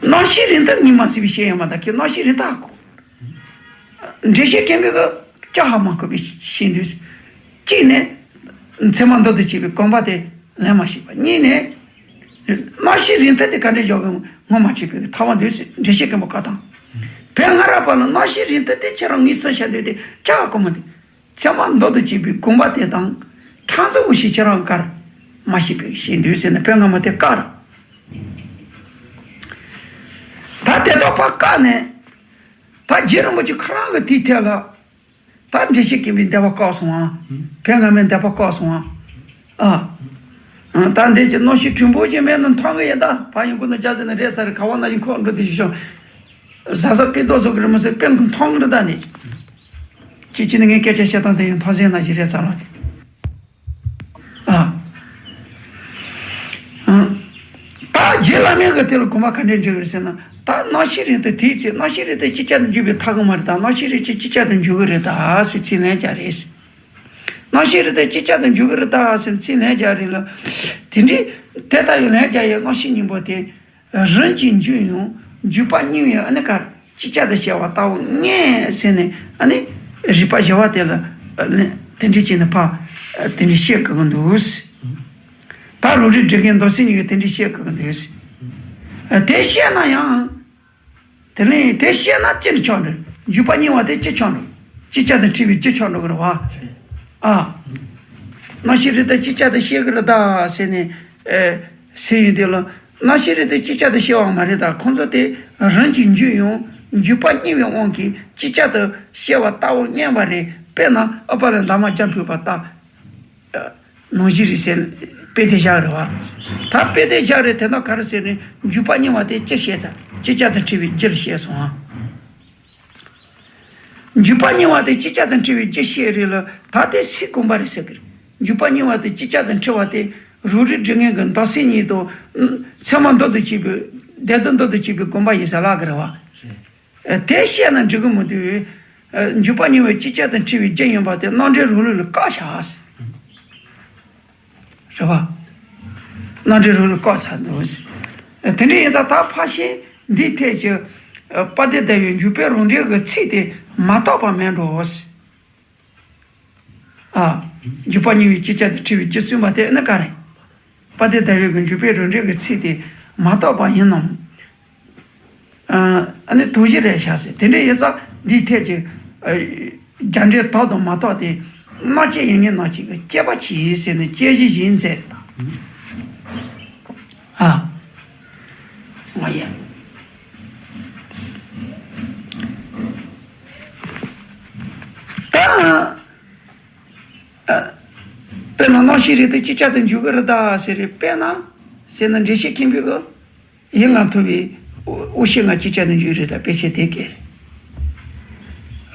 རྣམ་ཤེས་རིག་མཐུན་གཉིས་མ་ཟིན་པའི་ཤེས་ཡོན་མ་དག་གིས་རྣམ་ཤེས་རིག་མཐའ་གོ། འགྲེལ་བཤད་མཁན་པོས་ཀྱང་ཧ་མ་གོ་བའི་ཤེས་འདུག། གཅིག་ནས། ཚད་མ་མདོ་དང་བཅས་པའི་དགོངས་པ་དེ་ལེན་མ་ཤེས་པ། གཉིས་ནས། རྣམ་ཤེས་རིག་མཐུན་དེ་ག་འདྲ་འཇོག་གི་ངོ་མ་འཕྲོད་པའི་ཐལ་བ་འདུག་ཟེར་འགྲེལ་བཤད་མཁན་པོ་བཀའ་དང་། བོད་སྔ་རབས་པ་ལ་རྣམ་ཤེས་རིག་མཐུན་དེ་ཁྱེད་རང་ངོས་ཟིན་བྱ་འདོད་དེ་ཅག་གོ་མི་འདུག། ཚད་མ་མདོ་དང་བཅས་པའི་དགོངས་པ་དེ་དང་ཕྲན་ཚེགས་འོད་ཤེས་ཁྱེད་རང་གར་མ་ཤེས་པའི་ཤེས་འདུག་ཟེར་ནས་བོད་སྔ་མ་དེ་བཀར། ད་དེ་དག་པ་བཀག་ནས། ད་རྗེ་རིན་པོ་ཆེ་ཁོ་རང་གི་དེའི་ཐད་ལ། ད་འགྲེལ་བཤད་མཁན་པོས་འདས་པ་བཀག་སོང་ཨ། བོད་སྔ་མའི་འདས་པ་བཀག་སོང་ཨ། ཨ། ཨ། ད་འདས་ཀྱི་རྣམ་ཤེས་དྲིན་པོ་ཞིག་མེད་ན་མཐོང་གི་ཡིན་ད། ཕ་ཡིན་ཁོ་ན་རྒྱ་ཟེར་ན་རེད་ཚར་རེད། ཁ་བ་ན་ཡིན་ཁོག་འགྲོ་དེ་ཞིག་བྱུང་། ཟ་ཟ་པི་ཏོ་སོགས་ཀྱི་རི་མོ་ཟེར་དཔེ་མཐོང་གི་རེད་ད་ནི། ཅི་ཅི་ནི་ངའི་སྐད་ཆ་བཤད་སྟངས་དེ་ཡང་མཐོང་ཟེར་ན་ཞིག་རེད་ཚར་ལ་དེ། ཨ། ཨ། ད་རྗེ་བླ་མའི་གི་དེ་ལ་དགོངས་པ་ག་འདྲས་འགྲེལ་གི་རེད་ཟེར་ན། ད་རྣམ་ཤེས་རིག་མཐུན་དེའི་ཚེ་རྣམ་ཤེས་རིག་མཐུན་ཅིག་ཅར་དུ་འཇུག་པའི་ཐག་གི་མ་རེད་ད། རྣམ་ཤེས་རིག་མཐུན་ཅིག་ཅར་དུ་འཇུག་གི་རེད་ད་ཟེར་ཚིག་ལན་རྒྱག་རེད། རྣམ་ཤེས་རིག་མཐུན་ཅིག་ཅར་དུ་འཇུག་གི་རེད་ད་ཟེར་ཚིག་ལན་རྒྱག་རེད་ལ། དེ་འདྲའི་དེ་ལྟ་བུའི་ལན་རྒྱག་ཡའི་རྣམ་ཤེས་གཉིས་པོ་དེ། རང་གིས་འཇུག་ཡང་འཇུག་པ་གཉིས་པའི་ཨ་ནི་ཀར་ཅིག་ཅར་དུ་བཤད་པ་ལྟ་བུ་ངེས་ཟེར་ནས་ཨ་ནི་རིགས་པ་བཞི་པ་དེ་ལ་ཨ་ནི་དེ་འདྲ་བྱས་ནས་ཕ་དེ་འདྲ་བཤད་དགོས་ཀྱི་འདུག། ད་རང་རིག་སྒྲིབ་ངེས་མདོ་སེམས་གཉིས་ཀྱིས་དེ་འདྲ་བཤད་དགོས་ཀྱི་འདུག། དེ་བཤད་ན་ཡང་དེ་ལས་དེ་བཤད་ན་ཅི་ཆགས་འགྲོ། འཇུག་པ་གཉིས་པ་དེ་ཅི་ཆགས་འགྲོ། ཅིག་ཅར་དུ་འཁྲུལ་བའི་ཅི་ཆགས་འགྲོ་གི་རེད་བ། ཨ། རྣམ་ཤེས་རིག་མཐུན་ཅིག་ཅར་དུ་བཤད་གི་རེད་ད་ཟེར་ནས་ཨེ་ཟེར་ཡོང་དུས་ལ། རྣམ་ཤེས་རིག་མཐུན་ཅིག་ཅར་དུ་བཤད་པ་མ་རེད་ད། ཁོང་ཚོ་དེ་རང་གིས་འཇུག་ཡང་འཇུག་པ་གཉིས་པའི་དབང་གིས་ཅིག་ཅར་དུ་བཤད་པ་ལྟ་བུ་ངེས་པ་རེད། དཔེར་ན་ཨ་པ་ལ་འདབ་མ་བརྒྱ་ཕུལ་བ་ལྟ། ནང་བཞིན་རེད་ཟེར་དཔེ་དེ་བཞག་རེད་བ། ད་དཔེ་དེ་བཞག་རེད་དེ་དག་ག་རེ་ཟེར་ནས་འཇུག་པ་གཉིས་པ་དེ་ཅི་བཤད་ཚར། ཅིག་ཅར་དུ་འཁྲུལ་བའི་རྒྱུར་བཤད་སོང་ཨ། འཇུག་པ་གཉིས་པ་དེ་ཅིག་ཅར་དུ་འཁྲུལ་བའི་རྒྱུ་བཤད་རེད་ལ། ད་དེ་སའི་དགོངས་པ་རེད་ཟེར་གི་རེད། འཇུག་པ་གཉིས་པ་དེ་ཅིག་ཅར་དུ་འཁྲུལ་བ་དེ་རང་རིག་སྒྲིབ་ངེས་ཀྱི་མདོ་སེམས་གཉིས་དང་། ཚད་མ་མདོ་དང་བཅས་པའི་བདེན་དོན་མདོ་དང་བཅས་པའི་དགོངས་པ་ཡིན་ཟེར་ལབ་གི་རེད་བ། དེ་བཤད་ན་འགྲིག་གི་མི་འདུག། འཇུག་པ་གཉིས་པ་ཅིག་ཅར་དུ་འཁྲུལ་བའི་རྒྱུ་ཡིན་པ་དེ་རྣམ་འགྲེལ་རང་ལུགས་ལ་བཀག་བཞག་ཟེར། རེད་བ། རྣམ་འགྲེལ་རང་ལུགས་བཀག་ཚར་འདུག་ཟེར། དེ་འདྲ་ཡིན་ཙང་ད་ཕར་ཕྱིན་འདིའི་ཐད་ཀྱི་དཔལ་ལྡན་ཟླ་བའི་འཇུག་པའི་རང་འགྲེལ་གྱི་ཚིག་དེ་མ་དག་པ་མིན་འགྲོ་ཟེར། ཨ། འཇུག་པ་གཉིས་པ་ཅིག་ཅར་དུ་འཁྲུལ་བའི་རྒྱུ་གསུངས་པ་དེ་ནི་ག་རེ། དཔལ་ལྡན་ཟླ་བའི་གི་འཇུག་པའི་རང་འགྲེལ་གྱི་ཚིག་དེ་མ་དག་པ་ཡིན་ནམ། ཨ་ནི་དོགས་གཞི་རེད་བཞག་ཟེར། དེ་འདྲ་ཡིན་ཙང་འདིའི་ཐད་ཀྱི་རྒྱ་འགྲེལ་དག་དང་མ་དག་དེ་རྣམ་བཅད་ཡིན་ངེས་རྣམ་བཅད་ཀྱི་དཔྱད་པ་གྱིས་ཟེར་ནས་དཔྱད་གཞི་བཞིན་མཛད། ཨ། ང་ཡ། ད། ཨ། དཔེར་ན་རྣམ་ཤེས་རིག་མཐུན་ཅིག་ཅར་དུ་འཇུག་གི་རེད་ད་ཟེར་རེད། དཔེར་ན་ཟེར་ན་འགྲེལ་བཤད་མཁན་པོས་གི་ཡིད་ལ་ཐུབ་པའི་འོད་ཤེས་ལྔ་ཅིག་ཅར་དུ་འཇུག་རེད་ད། དཔེ་ཆ་དེ་གས་རེད།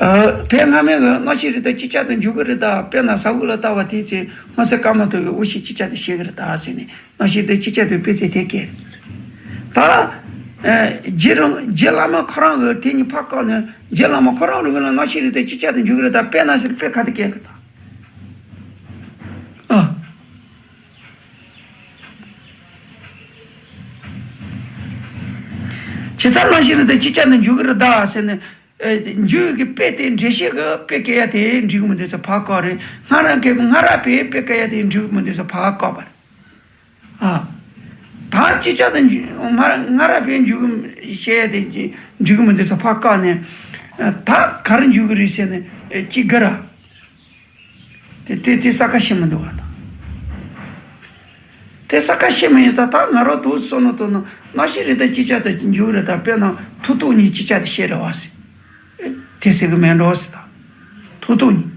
ཨ། བོད་སྔ་མའི་གི་རྣམ་ཤེས་རིག་གདངས་ཅིག་ཅར་དུ་འཇུག་གི་རེད་ད། དཔེར་ན་ཟ་ཧོར་ལ་ལྟ་བ་དེའི་ཚེ་སྔོ་སེར་དཀར་དམར་ཐོབ་པའི་དབུ་ཤེས་ཅིག་ཅར་དུ་ཤེས་གི་རེད་ད་ཟེར་ནས། རྣམ་ཤེས་རིག་གདངས་ཅིག་ཅར་དུ་དཔེ་ཚད་དེ་བཀལ་ད། ཨ། རྗེ་རིན། རྗེ་བླ་མ་ཁོ་རང་གི་དེ་གཉིས་ཕར་བཀག་ནས། རྗེ་བླ་མ་ཁོ་རང་རིག་གི་ལ་རྣམ་ཤེས་རིག་གདངས་ཅིག་ཅར་དུ་འཇུག་གི་རེད་ད། དཔེར་ན་ཟེར་དཔེ་ག་དེ་བཀལ་གི་ད། ཨ། ཇི་ལྟར་རྣམ་ཤེས་རིག་གདངས་ཅིག་ཅར་དུ་འཇུག་གི་རེད་ད་ཟེར་ནས། ཨ། འཇུག་གི་དཔེ་དེ། འགྲེལ་བཤད་གི་དཔེ་བཀལ་ཡ་དེ་འགྲིག་གི་མི་འདུག་ཟེར་ཕར་བཀག་རེད། སྔ་རབས་ཀྱི། སྔ་རབས་པའི་དཔེ་བཀལ་ཡ་དེ་འགྲིག་གི་མི་འདུག་ཟེར་ཕར་བཀག་པ་རེད། ཨ། ད་ཅིག་ཅར་དུ་འཇུག་སྔ་རབས་པའི་འཇུག་གི་བཤད་ཡ་དེ་འགྲིག་གི་མི་འདུག་ཟེར་ཕར་བཀག་ནས། ཨ། ད་ག་རེ་འཇུག་གི་རེད་ཟེར་ནས། ཨ། ཅིག་དགར་ར། དེ་དེ་དེ་ས་ཁ་ཤེས་མི་འདུག་བ་དང་། དེ་ས་ཁ་ཤེས་མི་ཡོང་ཙང་། ད་ང་རང་དུ་བསམ་བློ་གཏོང་ན། རྣམ་ཤེས་རིག་གདངས་ཅིག་ཅར་དུ་འཇུག་རེད་ད། དཔེར་ན་ཐོག་ཐོག་གཉིས་ཅིག་ཅར་དུ་ཤེས་རེད་བ་ཟེར། དེ་ཟེར་གི་མེད་འགྲོ་ཟེར་ད། ཐོག་ཐོག་གཉིས།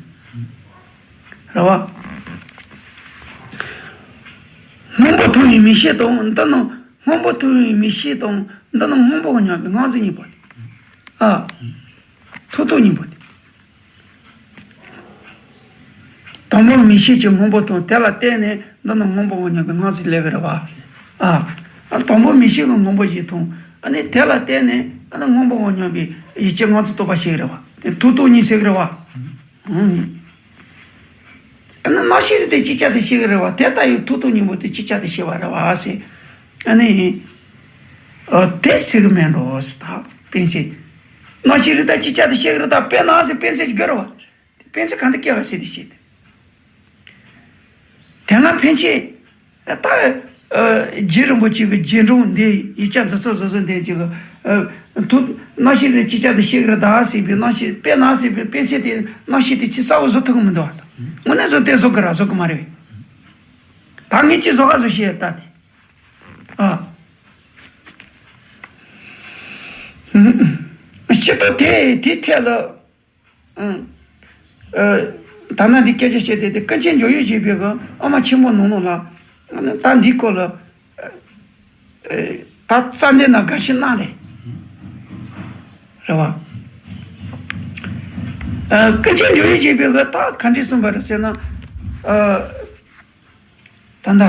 རེད་བ། སྔོན་པོ་མཐོང་བའི་མིག་ཤེས་དང་། འདི་ནི་སྔོན་པོ་མཐོང་བའི་མིག་ཤེས་དང་། འདི་ནི་སྔོན་པོ་གི་མྱོང་བའི་སྔ་ཕྱི་གཉིས་པོ་དེ། ཨ། ཐོག་ཐོག་གཉིས་པོ་དེ། དང་པོར་མིག་ཤེས་ཀྱིས་སྔོན་པོ་མཐོང་། དེ་ལ་བརྟེན་ནས་འདི་ནི་སྔོན་པོ་གི་མྱོང་བའི་སྔ་ཕྱི་སླེབས་ཀྱི་རེད་བ། ཨ། དང་པོར་མིག་ཤེས་ཀྱིས་སྔོན་པོ་ཞིག་མཐོང་། ཨ་ནི་དེ་ལ་བརྟེན་ནས་ཨ་ནི་སྔོན་པོ་གི་མྱོང་བའི་ཡིད་ཀྱི་སྔ་ཕྱི་རྟོགས་པ་ཞིག་རེད་བ། དེ་ཐོག་ཐོག་གཉིས་ཟེར་གི་རེད་བ། ཨང་། ཨ་ནི་རྣམ་ཤེས་རིག་གདངས་ཅིག་ཅར་དུ་ཤེས་ཀྱི་རེད་བ། དེ་ལྟ་བུའི་ཐོག་ཐོག་གཉིས་པོ་དེ་ཅིག་ཅར་དུ་ཤེས་པ་རེད་བ་ཟེར། ཨ་ནི། ཨ། དེ་ཟེར་གི་མེད་འགྲོ་ཟེར་ད། དཔེ་ཆ། རྣམ་ཤེས་རིག་གདངས་ཅིག་ཅར་དུ་ཤེས་ཀྱི་རེད་ད། དཔེར་ན་ཟེར་དཔེ་ཆ་ཅིག་དགོས་རེད་བ། དེ་དཔེ་ཆ་གང་དུ་སྐྱེལ་བ་ཟེར་དེ་བཤད་དེ། དེ་སྔ་ཕན་ཆད། ད། ཨ། རྗེ་རིན་པོ་ཆེ་གི་རྗེས་འབྲང་འདི་ཡིག་ཆ་འདི་ཚོ་བཟོ་བཟོ་འདི་ཅིག་གི། ཨ། ཐོག་རྣམ་ཤེས་རིག་གདངས་ཅིག་ཅར་དུ་ཤེས་ཀྱི་རེད་ད་ཟེར་བའི་རྣམ་ཤེས། དཔེར་ན་ཟེར་བའི་དཔེ་ཆ་དེ། རྣམ་ཤེས་དེ་ཅིག་གསལ་བོ་བཟོ་ཐུབ་ཀྱི་མི་འདུག་བ་དང་། དངོས་གནས་བཟོ་དེ་བཟོ་དགོས་ར་བཟོ་དགོས་མ་རེད། ད་ངས་ཅིག་བཟོ་ག་བཟོ་ཤེས་ད་དེ། ཨ། ཤེས་ཐུབ་དེ་དེ་ཐད་ལ། ཨང་། ཨ། ད་ནང་འདི་སྐད་ཆ་བཤད་དེ། དེ་ཀུན་མཁྱེན་འཇམ་དབྱངས་བཞད་པའི་གི་དབུ་མ་ཆེན་མོ་ནང་ལོགས་ལ། ད་འདིའི་སྐོར་ལ། ཨ། ད་རྩ་འདི་ན་འགའ་ཞིག་གནང་རེད། རེད་བ། ཨ། ཀུན་མཁྱེན་འཇམ་དབྱངས་བཞད་པའི་གི་ད་ག་འདྲས་གསུངས་པ་རེད་ཟེར་ན། ཨ། ད་ལྟ།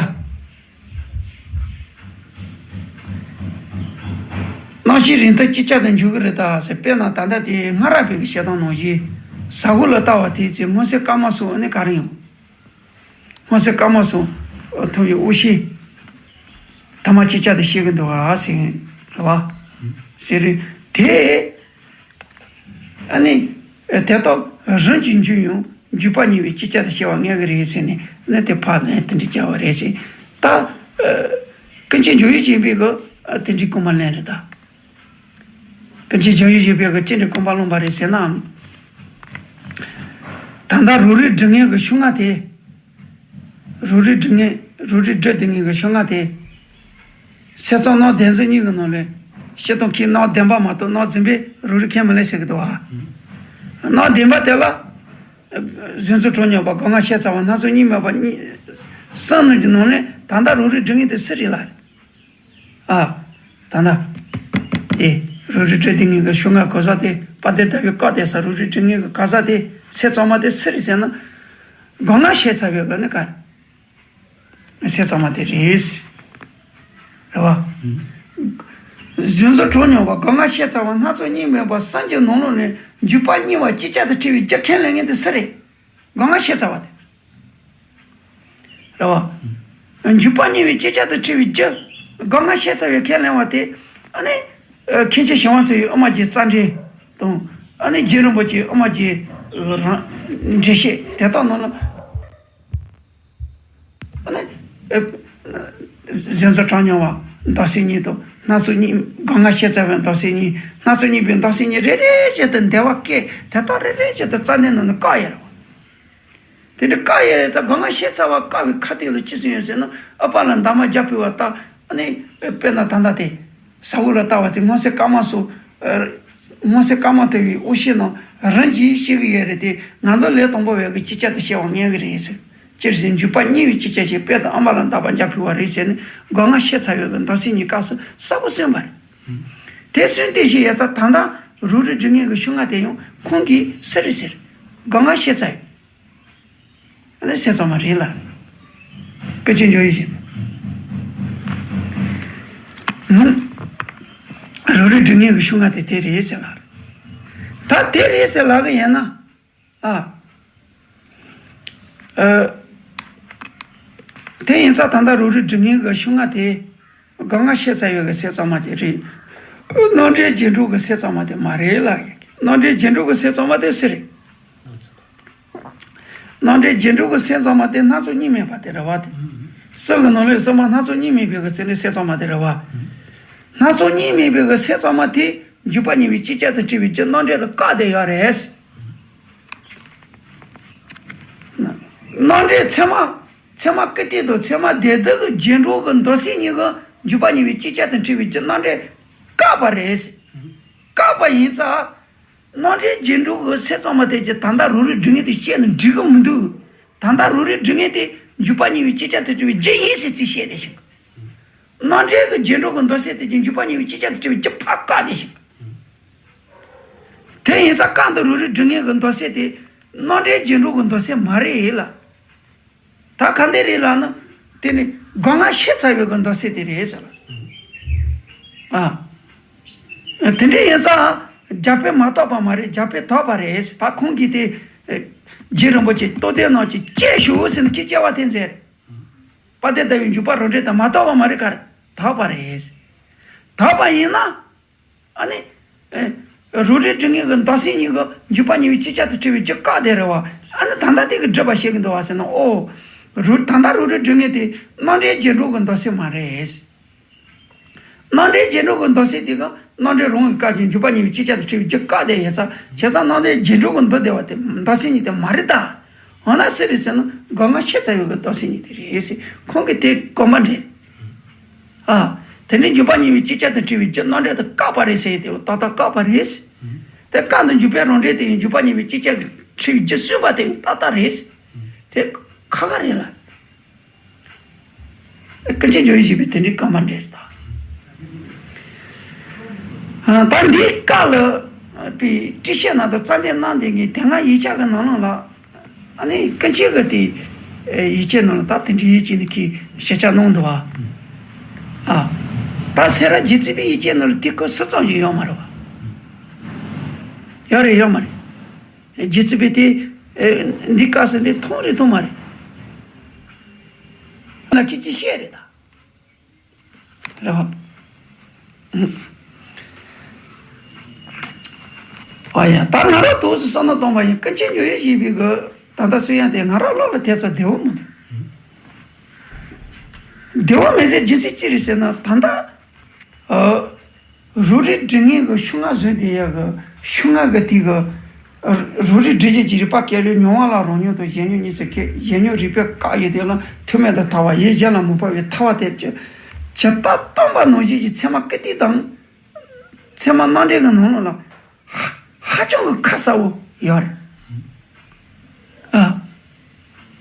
རྣམ་ཤེས་རིག་གདངས་ཅིག་ཅར་དུ་འཇུག་གི་རེད་ད་ཟེར། དཔེར་ན་ད་ལྟ་དེ་སྔ་རབས་པའི་གི་བཤད་སྟངས་ནང་བཞིན། ཟ་ཧོར་ལ་ལྟ་བ་དེའི་ཚེ་སྔོ་སེར་དཀར་དམར་སོགས་ནི་ག་རེ་ཡོང་། སྔོ་སེར་དཀར་དམར་སོགས་ཐོབ་པའི་དབུ་ཤེས་དུ་མ་ཅིག་ཅར་དུ་ཤེས་གི་འདུག་ག་ཟེར། རེད་བ། ཟེར་རེད་དེ། ཨ་ནི། དེ་དག་རིམ་གྱིས་འཇུག་ཡང་འཇུག་པ་གཉིས་པོས་ཅིག་ཅར་དུ་ཤེས་པ་ངེས་ཀྱི་རེད་ཟེར་ནས། ཨ་ནི་དེ་ཕར་ལན་དེ་འདྲ་བརྒྱབ་པ་རེད་ཟེར། ད། ཨ། ཀུན་མཁྱེན་འཇམ་དབྱངས་བཞད་པའི་གི། ཨ། དེ་འདྲའི་རྐང་པ་ལེན་རེད་ད། ཀུན་མཁྱེན་འཇམ་དབྱངས་བཞད་པའི་གི་ཅི་འདྲའི་རྐང་པ་ལོངས་པ་རེད་ཟེར་ན། ད་ལྟ་རང་རིག་སྒྲིབ་ངེས་ཀྱི་ཤུགས་ལྔ་དེ། རང་རིག་སྒྲིབ་ངེས། རང་རིག་སྒྲིབ་སྒྲིབ་ངེས་ཀྱི་ཤུགས་ལྔ་དེ། སེམས་ཙམ་རྣམ་བདེན་འཛིན་གཉིས་ཀྱི་ནང་ལས། སྤྱིར་བཏང་གི་རྣམ་བདེན་པ་མ་གཏོགས་རྣམ་རྫུན་པས་རང་རིག་ཁས་མི་ལེན་ཟེར་གི་འདུག་བ། རྣམ་བདེན་པ་དེ་ལ། གཟུགས་མཚོན་གྲངས་མྱོང་བ། སྒོ་ལྔ་ཤེས་ཚར་བ། སྣ་ཚོགས་གཉིས་མེད་པ་གཉིས། གསུམ་ནང་གི་ནང་ནས་ད་ལྟ་རང་རིག་སྒྲིབ་ངེས་དེ་སུ་རེད་ལ། ཨ། ད་ལྟ། དེ། རང་རིག་སྒྲིབ་སྒྲིབ་ངེས་ཀྱི་ཤུགས་ལྔ་གོ་ས་དེ། དཔལ་ལྡན་ཟླ་བའི་སྐབས་དེ་ས་རང་རིག་སྒྲིབ་ངེས་ཀྱི་གོ་ས་དེ། སེམས་ཙམ་པ་དེ་སུ་རེད་ཟེར་ན། སྒོ་ལྔ་ཤེས་ཚར་བའི་སྒོ་ནས་ག་རེ། སེམས་ཙམ་པ་དེ་རེད། རེད་བ། གཟུགས་མཚོན་གྲངས་མྱོང་བ། སྒོ་ལྔ་ཤེས་ཚར་བ། སྣ་ཚོགས་གཉིས་མེད་པ། གསུམ་གྱི་ནང་ལོགས་ནས་འཇུག་པ་གཉིས་པ་ཅིག་ཅར་དུ་འཁྲུལ་བའི་རྒྱུ་ཁས་ལེན་མཁན་དེ་སུ་རེད། སྒོ་ལྔ་ཤེས་ཚར་བ་དེ། རེད་བ། འཇུག་པ་གཉིས་པའི་ཅིག་ཅར་དུ་འཁྲུལ་བའི་རྒྱུ། སྒོ་ལྔ་ཤེས་ཚར་བའི་ཁས་ལེན་པ་དེ། ཨ་ནི། མཁན་ཆེན་ཞི་བ་འཚོ་ཡི་དབུ་མ་གྱི་རྩ་འགྲེལ་དང་། ཨ་ནི་རྗེ་རིན་པོ་ཆེའི་དབུ་མ་གྱི་རང་འགྲེལ་བཤད་དེ་དག་ནང་ལ། ཨ་ནི། ཨ། གཟུགས་མཚོན་གྲངས་མྱོང་བ་མདོ་སེམས་གཉིས་དང་། སྣ་ཚོགས་གཉིས། སྒོ་ལྔ་ཤེས་ཚར་བའི་མདོ་སེམས་གཉིས། སྣ་ཚོགས་གཉིས་པའི་མདོ་སེམས་གཉིས་རེ་རེ་བཞིན་དུ་འདུལ་བ་སྐད་དེ་དག་རེ་རེ་བཞིན་དུ་རྩ་འགྲེལ་ནང་ནས་བཀག་ཡོད་རེད་བ། དེ་འདྲ་བཀག་ཡོད་ཙང་། སྒོ་ལྔ་ཤེས་ཚར་བ་བཀག་པའི་ཁ་ཐུག་ལ་ཅི་ཟེར་ཡོད་ཟེར་ན། ཨུཏྤ་ལ་འདབ་མ་བརྒྱ་ཕུལ་བ་ལྟར། ཨ་ནི། དཔེར་ན་ད་ལྟ་དེ། ཟ་ཧོར་ལ་ལྟ་བ་དེ་སྔོ་སེར་དཀར་དམར་སོགས། ཨ། སྔོ་སེར་དཀར་དམར་ཐོབ་པའི་དབུ་ཤེས་རྣམས་རིམ་གྱིས་ཤེས་ཀྱི་ཡོད་རེད་དེ། ང་ཚོ་ལས་དང་པོ་བས་ཀྱི་ཅིག་ཅར་དུ་ཤེས་པ་ངེས་ཀྱི་རེད་ཟེར། སྤྱིར་ཟེར་འཇུག་པ་གཉིས་པའི་ཅིག་ཅར་ཞིག། དཔེར་ན་ཨུཏྤ་ལ་འདབ་མ་བརྒྱ་ཕུལ་བ་རེད་ཟེར་ནས། སྒོ་ལྔ་ཤེས་ཚར་བའི་མདོ་སེམས་གཉིས་སྐབས་སུ་གསལ་པོ་གསུངས་པ་རེད། དེ་གསུངས་དེ་བཞིན་ཡོད་ཙང་། ད་ལྟ་རང་རིག་སྒྲིབ་ངེས་ཀྱི་ཤུགས་ལྔ་དེ་ཡང་ ཁོང་གིས་ཟེར་རེད་ཟེར། སྒང་ག་བཤད་ཚར་ཡོད། ཨ་ནི་སེམས་ཚང་མ་རེད་ལ། སྐད་ཆ་འཇོག་ཡིན་ཞིག་ཧུམ། རོ་རི་སྒྲུབ་མཁན་གྱི་ཤུགས་ལྔ་དེ་དེ་རེད་ཟེར་ལ། ད་དེ་རེད་ཟེར་ལབ་གི་ཡིན་ན། ཨ། ཨ། དེ་ཡིན་ཙང་ད་ལྟ་རོ་རི་སྒྲུབ་མཁན་གྱི་ཤུགས་ལྔ་དེ། སྒང་ག་བཤད་ཚར་ཡོད་གི་སེམས་ཚང་མ་དེ་རེད། རྣམ་འགྲེལ་རྒྱན་དྲུག་གི་སེམས་ཚང་མ་དེ་མ་རེད་ལ། རྣམ་འགྲེལ་རྒྱན་དྲུག་གི་སེམས་ཚང་མ་དེ་སུ་རེད། རྣམ་འགྲེལ་རྒྱན་དྲུག་གི་སེམས་ཚང་མ་དེ་སྣ་ཚོགས་གཉིས་མེད་པ་དེ་རེད་བ། དེ་སེམས་ཀྱི་ནང་ལས་སེམས་པ་སྣ་ཚོགས་གཉིས་མེད་པའི་གི་ཚེ་ནི་སེམས་ཚང་མ་དེ་རེད་བ། སྣ་ཚོགས་གཉིས་མེད་པའི་གི་སེམས་ཚང་མ་དེ་འཇུག་པ་གཉིས་པའི་ཅིག་ཅར་དུ་སྤྲུལ་པའི་རྒྱུ་རྣམ་འགྲེལ་གྱིས་བཀག་བསྡད་ཡོད་རེད། རྣམ་འགྲེལ་ཚད་མ། ཚད་མ་ཀིརྟི་དང་ཚད་མ་སྡེ་བདུན་གྱི་རྒྱན་དྲུག་གི་མདོ་སེམས་གཉིས་ཀྱིས་འཇུག་པ་གཉིས་པའི་ཅིག་ཅར་དུ་སྤྲུལ་པའི་རྒྱུ་རྣམ་འགྲེལ་བཀག་པ་རེད། བཀག་པ་ཡིན་ཙང་། རྣམ་འགྲེལ་རྒྱན་དྲུག་གི་སེམས་ཚང་མ་དེ་གྱིས་ད་ལྟ་རོ་རི་སྒྲུབ་མཁན་དེ་བཤད་ན་འགྲིག་གི་མི་འདུག་ད་ལྟ་རོ་རི་སྒྲུབ་མཁན་དེ་འཇུག་པ་གཉིས་པའི་ཅིག་ཅར་དུ་སྤྲུལ་པའི་རྒྱུ་ཡིན་ཟེར་ཅིག་བཤད་བསྡད་ཤག་རྣམ་འགྲེལ་གྱི་རྒྱན་དྲུག་གི་མདོ་སེམས་དེ་གྱིས་འཇུག་པ་གཉིས་པའི་ཅིག་ཅར་དུ་སྤྲུལ་པའི་རྒྱུ་ཕར་བཀག་བསྡད་ཤག་དེ་ཡིན་ཙང་གང་ལྟར་རོ་རི་སྒྲུབ་མཁན་གྱི་མདོ་སེམས་དེ་རྣམ་འགྲེལ་རྒྱན་དྲུག་གི་མདོ་སེམས་མ་རེད་ལ། ད་ག་འདྲ་རེད་ལབ་ན། དེ་ནི་སྒང་ག་བཤད་ཚར་བའི་གི་མདོ་སེམས་དེ་རེད་ཟེར་ལ། ཨ། དེ་འདྲ་ཡིན་ཙང་རྒྱ་དཔེ་མ་གཏོགས་པ་མ་རེད། རྒྱ་དཔེ་དག་པ་རེད། ད་ཁོང་གིས་དེ་རྗེ་རིན་པོ་ཆེ་རྟོགས་ལྡན་རྣམས་ཀྱིས་དཔྱད་ཞུ་ཟེར་ནས་ཁྱེད་སྐྱེ་བ་འདི་ཚོས། དཔལ་ལྡན་ཟླ་བའི་འཇུག་པ་རང་འགྲེལ་དང་མ་གཏོགས་པ་མ་རེད་ག་རེ་དག་པ་རེད། དག་པ་ཡིན་ན། ཨ་ནི། ཨེ། རོ་རི་སྒྲུབ་མཁན་གྱི་མདོ་སེམས་གཉིས་ཀྱིས་འཇུག་པ་གཉིས་པའི་ཅིག་ཅར་དུ་སྤྲུལ་པའི་རྒྱུ་བཀག་བསྡད་རེད་བ། ཨ་ནི་ད་ལྟ་དེ་གི་སྒྲུབ་པ་བཤད་གི་འདུག་བ་ཟེར་ན། ཨོ། རོ། ད་ལྟ་རོ་རི་སྒྲུབ་མཁན་དེ་རྣམ་འགྲེལ་རྒྱན་དྲུག་གི་མདོ་སེམས་མ་རེད། རྣམ་འགྲེལ་རྒྱན་དྲུག་གི་མདོ་སེམས་དེ་གིས་རྣམ་འགྲེལ་རང་གིས་བཀག་ཅིང་འཇུག་པ་གཉིས་པའི་ཅིག་ཅར་དུ་སྤྲུལ་པའི་རྒྱུ་བཀག་བསྡད་ཡོད་ཙང་། བྱས་ཙང་རྣམ་འགྲེལ་རྒྱན་དྲུག་གི་མདོ་སྡེ་པ་དེ་མདོ་སེམས་གཉིས་དེ་མ་རེད་ད། འོ་ན་སུ་རེད་ཟེར་ན་སྒང་ག་བཤད་ཚར་བའི་གི་མདོ་སེམས་གཉིས་དེ་རེད་ཟེར། ཁོང་གིས་དེ་གོ་མ་འདྲེན། ཨ། དེ་ནས་འཇུག་པ་གཉིས་པའི་ཅིག་ཅར་དུ་སྤྲུལ་པའི་རྒྱུ་རྣམ་འགྲེལ་དེ་བཀག་པ་རེད་ཟེར་ཡས་དེ་ཏག་ཏག་བཀག་པ་རེད། དེ་བཀག་ནས་འཇུག་པའི་རང་འགྲེལ་དེ་ཡང་འཇུག་པ་གཉིས་པའི་ཅིག་ཅར་དུ་སྤྲུལ་པའི་རྒྱུ་གསུངས་པ་དེ་ཡང་ཏག་ཏག་རེད། དེ་ཁ་ཁ་རེད་ལ། ཀུན་མཁྱེན་ཇོ་བོ་རྗེ་པས་དེ་འདྲའི་བཀའ་མ་འགྲེལ་ད། ཨ། ད་འདིའི་སྐབས་ལ་པའི་ཏྲི་ཤཱ་ན་དང་རྩ་འགྲེལ་གནང་བསྡད་མཁན་དེ་སྔ་ཡིག་ཆ་གི་ནང་ལོགས་ལ། ཨ་ནི་ཀུན་མཁྱེན་གྱི་དེ་ཡིག་ཆའི་ནང་ལ་ད་དེ་འདྲའི་ཡིག་ཆ་འདི་གི་ཞིབ་ཆ་གནང་འདུག་བ། ཨ། ད་སེ་ར་རྗེ་བཙུན་པའི་ཡིག་ཆའི་ནང་ལ་དེ་སྐོར་སུ་ཙམ་ཞིག་ཡོད་མ་རེད་བ། ཡོད་རེད་ཡོད་མ་རེད། རྗེ་བཙུན་པས་དེ། ཨེ། འདི་བཀག་ཟེར་འདི་མཐོང་རེད་མཐོང་མ་རེད། ན་ཁྱེད་ཀྱིས་བཤད་རེད་ད། རེད་བ། ཨ་ཡ། ད་ང་རང་ཏོག་ཙམ་བསམ་བློ་གཏོང་བ་ཡིན། ཀུན་མཁྱེན་ཇོ་བོ་རྗེ་པའི་གི་ད་ལྟ་གསུང་ཡ་དེ་ང་རང་བློ་ལ་དེ་ཙམ་བདེ་བོ་མི་འདུག་བདེ་བོ་མེད་སའི་རྒྱུ་མཚན་ཅི་རེད་ཟེར་ན། ད་ལྟ། ཨ། རོ་རི་སྒྲུབ་མཁན་གྱི་ཤུགས་ལྔ་བཟུང་བསྡད་ཡ་གི་ཤུགས་ལྔ་གི་དེ་གི། རོ་རི་སྒྲུབ་བྱེད་ཀྱི་རིགས་པ་བཀལ་ལོས་མྱོང་བ་ལ་རང་མྱོང་དང་གཞན་མྱོང་གཉིས་སུ་གྱེས། གཞན་མྱོང་རིགས་པས་བཀག་ཡོད་དེ་ལ་ཐུག་མེད་དུ་ཐལ་བ་ཡིན། གཞན་ལ་མི་ཕོག་པའི་ཐལ་བ་དེ་ཇི་ལྟར་སྟོན་པ་ནང་བཞིན་གྱི་ཚད་མ་ཀིརྟི་དང་། ཚད་མ་རྣམ་འགྲེལ་གྱི་ནང་ལོགས་ལ་ཧ་ཧ་ཅང་གི་ཁ་གསལ་བོ་ཡོད་རེད། ཨ།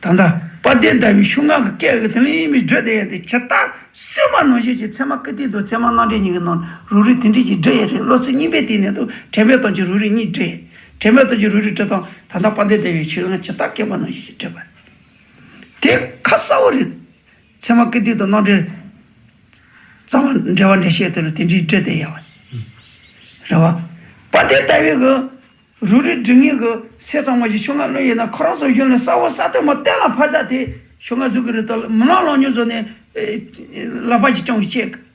ད་ལྟ་དཔལ་ལྡན་ཟླ་བའི་ཤུགས་ལྔ་གི་སྐད་ཀྱིས་དེ་ལ་ཡིན་མིན་བསྒྲུབས་བསྡད་ཡ་དེ་ཇི་ལྟར་གསུངས་པ་ནང་བཞིན་གྱི་ཚད་མ་ཀིརྟི་དང་ཚད་མ་རྣམ་འགྲེལ་གཉིས་ཀྱི་ནང་རོ་རི་དེ་འདྲ་ཞིག་བསྒྲུབས་ཡ་རེད། བློ་ཚིག་གཉིས་པའི་སྟེང་ནས་དུ་དྲན་པའི་སྟོབས་ཀྱིས་རོ་རི་གཉིས་བསྒྲུབས་ཡ། དྲན་པའི་སྟོབས་ཀྱིས་རོ་རི་བསྒྲུབས་སྟངས་ད་ལྟ་དཔལ་ལྡན་ཟླ་བའི་ཤུགས་ལྔ་ཇི་ལྟར་བཀོད་པ་ནང་བཞིན་བསྒྲུབས་པ་རེད། དེ་ཁ་གསལ་བོ་རེད། ཚད་མ་ཀིརྟི་དང་རྣམ་འགྲེལ། རྩ་བ་འགྲེལ་པ་འགྲེལ་བཤད་དེ་ལ་དེ་འདྲའི་བསྒྲུབས་བསྡད་ཡ་བ། རེད་བ། དཔལ་ལྡན་ཟླ་བའི་གི་རོ་རི་སྒྲུབ་མཁན་གྱི་སེམས་ཚང་མ་ཞིག་ཤུགས་ལྔ་བླུགས་ཡོད་ན། ཁོ་རང་ཚོ་གཞུང་ལ་གསལ་བོ་གསལ་སྟོན་མ་གཏན་ལ་ཕབ་ས་དེ་ཤུགས་ལྔ་བཟོ་གི་རེད་དོ། མི་ལང་ལང་ཉུང་བཟོ་ནས་ལག་པ་ཞིག་བརྐྱངས་བཤད་གི།